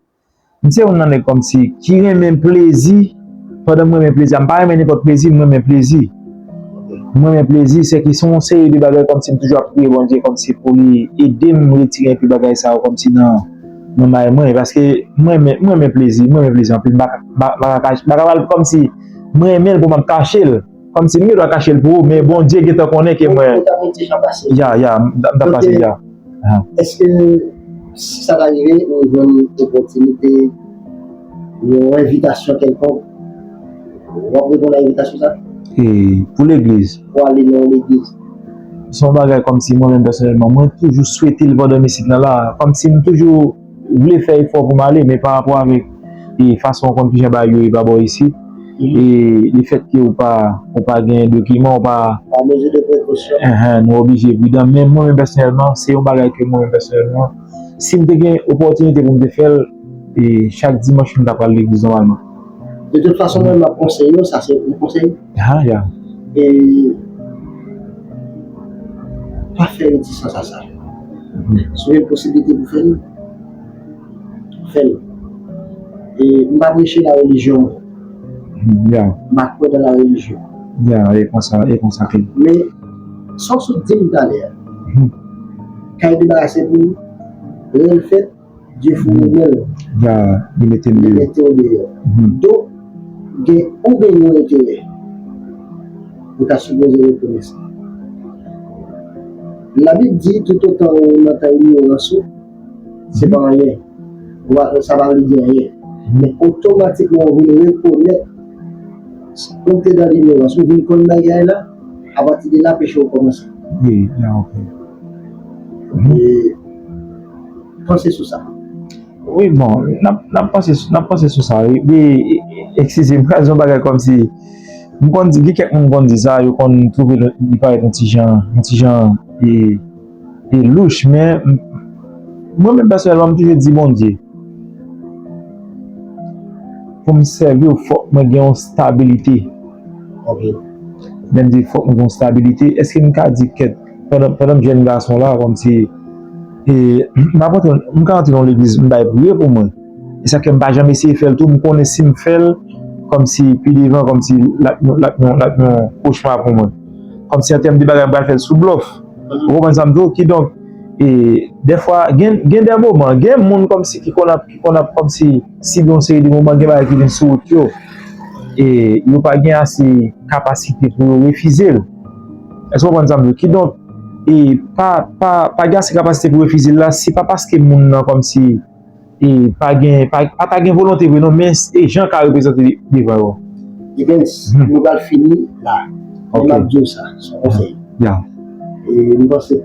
M se youn nan nèg kòmsi ki renmen plezi, pandan m renmen plezi a, m pa renmen nenpòt plezi, m renmen plezi. M renmen plezi, se ki se yon seri de bagay kòmsi m toujou ap priye Bondye kòmsi pou li ede m retire enpe bagay sa yo kòmsi nan, nan may mwen, paske m renmen, m renmen plezi, m renmen plezi anpil, m pa, m pa, m pa ka kache, m pa ka pral kòmsi m renmen l pou m ap kache l, kòmsi m gen dwa kache l pou ou, men Bondye gentan konnen ke mwen. Ou t ap yon ti jan pase. Ya, ya, m t ap, m t ap pase, ya. Èske si sa ta rive, ou jwenn opòtinite, yon envitasyon kèlkonk, w ap reponn a envitasyon sa? E pou legliz. Pou ale nan yon legliz. Se yon bagay kòmsi mwen menm pèsonèlman, mwen toujou swete l pandan m isit la, la. Kòmsi m toujou vle fè efò pou m ale, men pa rapò avèk, e, fason w konn kijan bagay yo ye pa bò isit, e lefètke ou pa, ou pa gen dokiman, ou pa Pa mezi de prekosyon. Enhen, nou oblije pridan. Men mwen menm pèsonèlman, se yon bagay ke mwen menm pèsonèlman, si m te gen opòtinite pou m te fè l, e chak dimanch m ta pral legliz nòmalman. De tout fason, mwen, m ap konseye w, sa se yon konsèy. Ha, ya. E pa fè retisans a sa. Si w gen posiblite pou fè l, fè l. E m pa preche la relijyon mwen. Ya. M pa kwè nan la relijyon. Ya, e konsa, e konsa ke. Men, sa w sot di m talè a, kay debarase pou ou, lè l fèt, Dye fou renmen l. Ya, li mete m deyò. Li mete w deyò. Donk, gen ou gen yon enterè. Ou ta sipoze rekonesan. Labib di, toutotan ou nan tan ignorans ou, se pa anyen. Ou pa, sa pa vle di anyen. Men otomatikman ou vin rekonèt, ou te nan ignorans, ou vin konn bagay la, apati de la peche ou kòmanse. Wi, ya, ok. E panse sou sa. Wi, bon, n ap, n ap panse, n ap panse sou sa, wi. Wi, eskize m, pral di yon bagay kòmsi, m konn di, gen kèk moun konn di sa, yo konn twouve li parèt yon ti jan, yon ti jan, e, e louch, men m, mwen menm pèsonèlman, m toujou di Bondye, pou m sèvi w, fòk mwen gen yon stabilite. Ok. Lè m di fòk mwen gen yon stabilite, èske m ka di kèt, pandan, pandan m jèn gason la, kòmsi, e, m ap rantre, m ka rantre nan legliz, m bay priye pou mwen. E sa ke m pa janm eseye fè l tou, m konnen si m fè l, kòmsi pi devan, kòmsi l ap yon, l ap yon, l ap yon kochma pou mwen. Kòmsi an tèm de bagay, m pral fè l sou blòf. Ou konprann sa m di w? Kidonk, e, dèfwa, gen, gen de moman, gen moun kòmsi ki konn ap, ki konn ap kòmsi sibi yon seri de moman, gen bagay ki vin sou wout yo. E yo pa gen ase kapasite pou yo refize l. Èske w konprann sa m di w? Kidonk, e pa, pa, pa gen ase kapasite pou refize l la, se pa paske moun nan kòmsi e pa gen, pa, pa ta gen volonte vre non, men e jan l ka reprezante devan yo. Evens, nou pral fini la. Men m ap di w sa, se yon konsèy. Ya. E m panse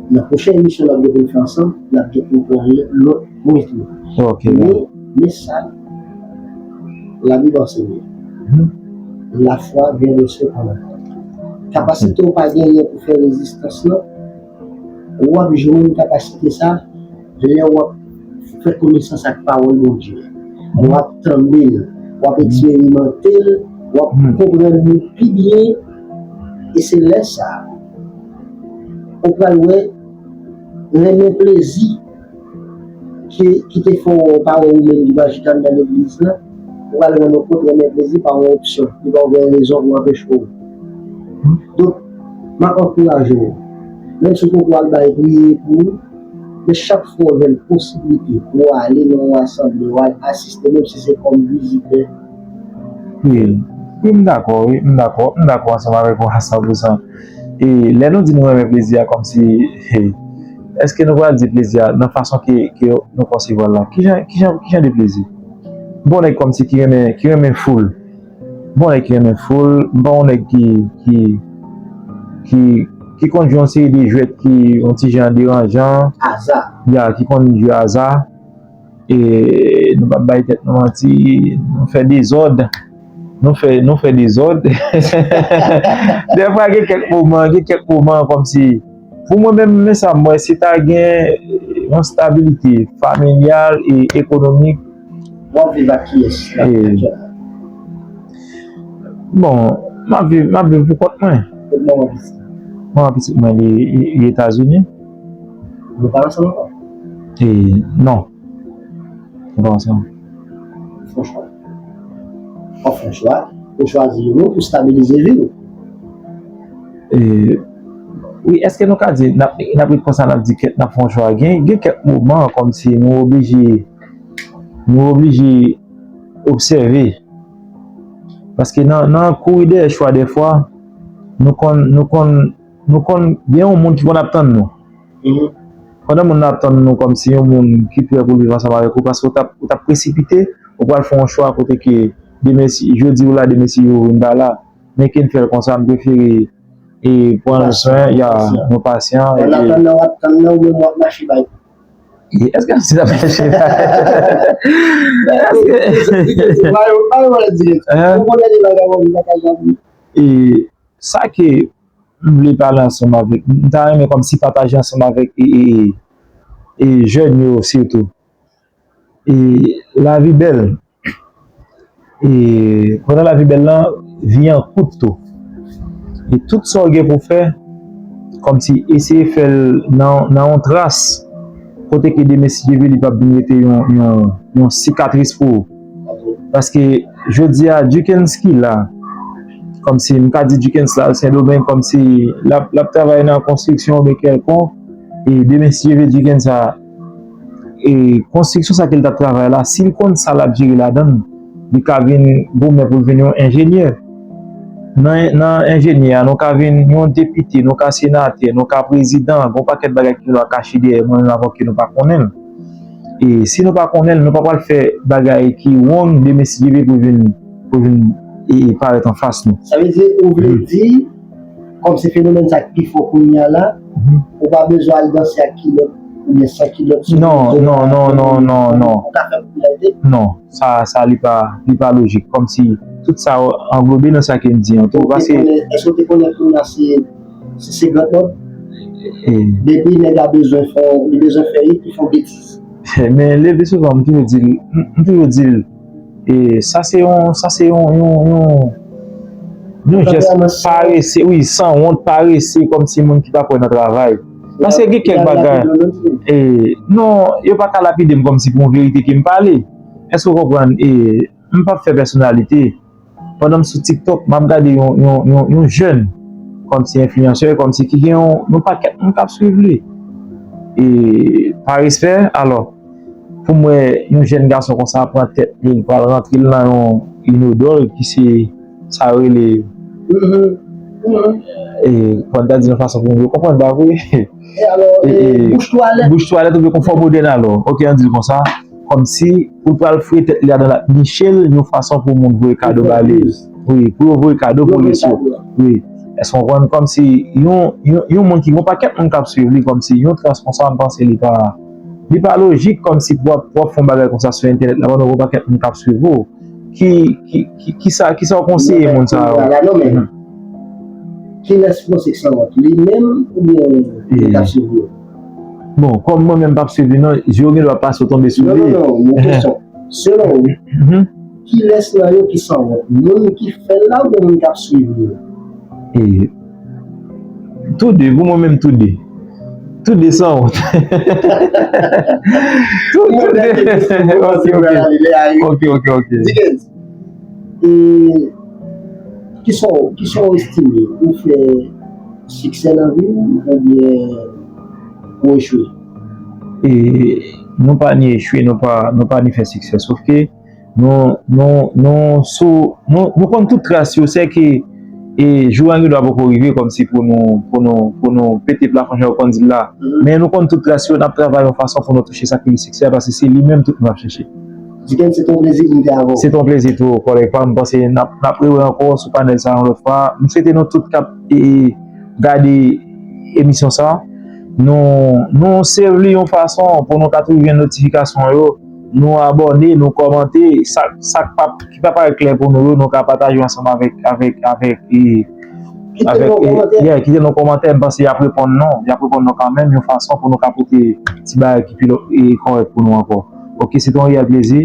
nan pwochen emisyon n ap gen pou n fè ansanm, n ap gen pou n pran lòt pwen tou. Ok. Men, men sa, Labib ansenye. La foi vient de ce qu'on entend. Kapasite w pa genyen pou fè rezistans lan, w ap jwenn kapasite sa lè w ap fè konesans ak pawòl Bondye. W ap tande l, w ap eksperimante l, w ap konprann li pi byen, e se lè sa a, ou pral wè renmen plezi ki, ki te fè w pa wè ou menm ki pa chita anndan legliz la, ou pral rann ou kont renmen plezi pa yon opsyon, li pa yon rezon pou anpeche w. Donk, m ap ankouraje w, menm si w poko al bay priye pou ou, men chak fwa w jwenn posiblite pou w ale nan yon asanble, w al asiste, menm si se kòm vizitè, Wi, wi, m dakò, wi, m dakò, m dakò ansanm avèk ou a san pou san. E lè nou di nou renmen plezi a, kòmsi, e, èske nou pral di plezi a nan fason ke, ke nou konsevwa l la? Ki jan, ki jan, ki jan de plezi? M pa yon nèg kòmsi ki renmen, ki renmen foul. M pa yon nèg ki renmen foul, m pa yon nèg ki, ki, ki, ki konn jwe yon seri de jwèt ki yon ti jan deranjan. Aza. Ya, ki konn jwe aza. E nou p ap bay tèt nou manti, nou fè dezòd. Nou fè, nou fè dezòd. Dèfwa gen kèk moman, gen kèk moman kòmsi, pou mwen menm, men sa m wè, si ta gen yon stabilite familyal e ekonomik. W ap viv ak kiyès la, e, aktyèlman? Bon, m ap viv, m ap viv pou kont mwen. Kot manman pitit? Manman pitit mwen, li, li, li Etazini. Nou pa ansanm ankò? E, non. Bon, se bon. Fè yon chwa. W ap fè yon chwa. Ou chwazi youn pou stabilize vi w. E, wi, èske nou ka di, n ap, n ap ret konsa, n ap di kèt, n ap fè yon chwa? Gen, gen kèk moman, kòmsi nou oblije, nou oblije obsève. Paske nan, nan kouri dèyè chwa, dèfwa, nou konn, nou konn, nou konn gen yon moun ki konn ap tann nou. Pandan moun nan ap tann nou kòmsi yon moun ki prè pou l viv ansanm avèk ou, paske ou t ap, ou t ap presipite, ou pral fè yon chwa kote ke demen si, jodi w la, demen si Jewova vin pa la. Men ke n fè l konsa, m prefere, e, pran swen, ya, nou pasyan, e, an atandan w ap tann nan, ou menm w ap mache bay. E, èske se ap mache bay? Èske, e, sa ke m vle pale ansanm avèk, m ta renmen kòmsi pataje ansanm avèk, e, e, e, e jèn yo sitou. E lavi bèl. E pandan lavi bèl lan, vi an kout tou. E tout sa w gen pou fè, kòmsi eseye fè l nan, nan yon tras, kote ke demen, si Dye vle, li p ap vin rete yon, yon, yon sikatris pou ou. Paske jodi a, Duckens ki la, kòmsi m ka di Duckens la, Sendomeng, kòmsi l ap, l ap travay nan konstriksyon oubyen kèlkonk, e demen, si Dye vle, Duckens sa, e konstriksyon sa ke l t ap travay la, si l konn sa l ap jere ladan l, li ka vin goumen pou l vin yon enjenyè. Nan, nan enjenyè a, nou ka vin yon depite, nou ka senatè, nou ka prezidan, gen yon pakèt bagay ke nou ka kache dèyè mwen menm avè w ke nou pa konnen l. E si nou pa konnen l, nou pa pral fè bagay ki wrong demen si Dye vle pou vin, pou vin, e, parèt anfas nou. Sa vle di, ou vle di, kòm se fenomèn sa k pi fò kounye a la, ou pa bezwen al danse ak kilòt oubyen san kilòt sou rezo a, non, non, non, non, non, non. Ou ka fè popilarite. Non, sa, sa li pa, li pa lojik. Kòmsi tout sa anglobe nan sa ke m di an tou. Ou te konnen, èske w te konnen kounye a se, se, se granmòd? Depi nèg la bezwen fè, li bezwen fè hit, li fè yon betiz. Men le pli souvan, m toujou di l, m, m toujou di l, e sa se yon, sa se yon, yon, yon, yon jès parese, wi, sanwont, parese, kòmsi moun ki pa kwè nan travay. Paske gen kèk bagay, e, non, yo pa ka lapide m kòmsi pou yon verite ke m pale. Èske w konprann? E, m p ap fè pèsonalite. Pandan m sou TikTok, m ap gade yon, yon, yon, yon jèn, kòmsi enfliyansè, kòmsi ki gen yon, yon pakèt moun k ap swiv li. E pa respè, alò, pou m wè yon jèn gason konsa pran tèt li, l pral rantre l nan yon inodòl ki se sa yo rele, E, fò n ta di yon fason pou moun yo konprann, pa vre? E alò, e, e, bouch twalèt. Bouch twalèt oubyen konfò modèn alò. Ok, ann di l konsa. Kòmsi pou l pral fouye tèt li ladan l ap niche l, yon fason pou moun voye kado ba li. Wi, pou yo voye kado pou li sou. Wi. Èske w konprann? Kòmsi yon, yon, yon moun ki, yon pakèt moun k ap swiv li, kòmsi yon trans konsa, m panse li pa, li pa lojik, kòmsi pou w ap, pou w ap fè yon bagay konsa sou entènèt la, pandan yon pakèt moun k ap swiv ou. Ki, ki, ki, kisa, kisa w konseye moun sa yo? Kilès w panse k sanwont? Li menm oubyen moun k ap swiv li yo? Bon, kòm mwen menm m p ap swiv li non, je w gen dwa pase w tonbe sou li. Non, non, non, yon kesyon. Selon ou, kilès nan yo ki sanwont? Moun ki fè l la oubyen moun k ap swiv li yo? E, tou de, pou mwen menm tou de. Tou de sanwont. Tou, tou de. Ok, ok. Ok, ok, ok. Dickens, e, kisa w, kisa w estime ou fè siksè nan vi w oubyen ou echwe? E, nou pa ni echwe, nou pa, nou pa ni fè siksè. Sof ke nou, nou, nou, sou, nou, nou konn tout tras yo, sèke, e, jou an gen dwa poko rive kòmsi pou nou, pou nou, pou nou pete plafon jan yo konn di l la. Men nou konn tout tras yo, n ap travay yon fason pou nou touche sa ki pi siksè, paske se li menm tout nou ap chèche. Dickens, se te yon plezi pou m te avè w. Se te yon plezi tou, kòlèg pa m. M panse n ap, n ap rewè ankò sou panèl sa yon lòt fwa. M swete nou tout k ap, e, gade emisyon sa, nou, nou save li yon fason pou nou ka toujou jwenn notifikasyon yo, nou abòne, nou kòmante, sa, sa k pa, ki pa parèt klè pou nou yo, nou ka pataje ansanm avèk, avèk, avèk, e, avèk, e, yeah, kite nou kòmantè, m panse y ap reponn nou, y ap reponn nou kanmenm, yon fason pou nou ka pote ti bagay ki pi lo-, e, kòrèk pou nou ankò. Ok, se te yon reyèl plezi.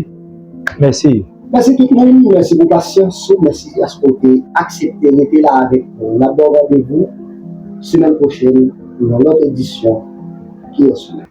Mèsi. Mèsi tout moun, mèsi pou pasyans ou, mèsi paske w te aksepte rete la avèk nou. N ap ba w randevou semèn pwochèn pou yon lòt edisyon Kiyès ou?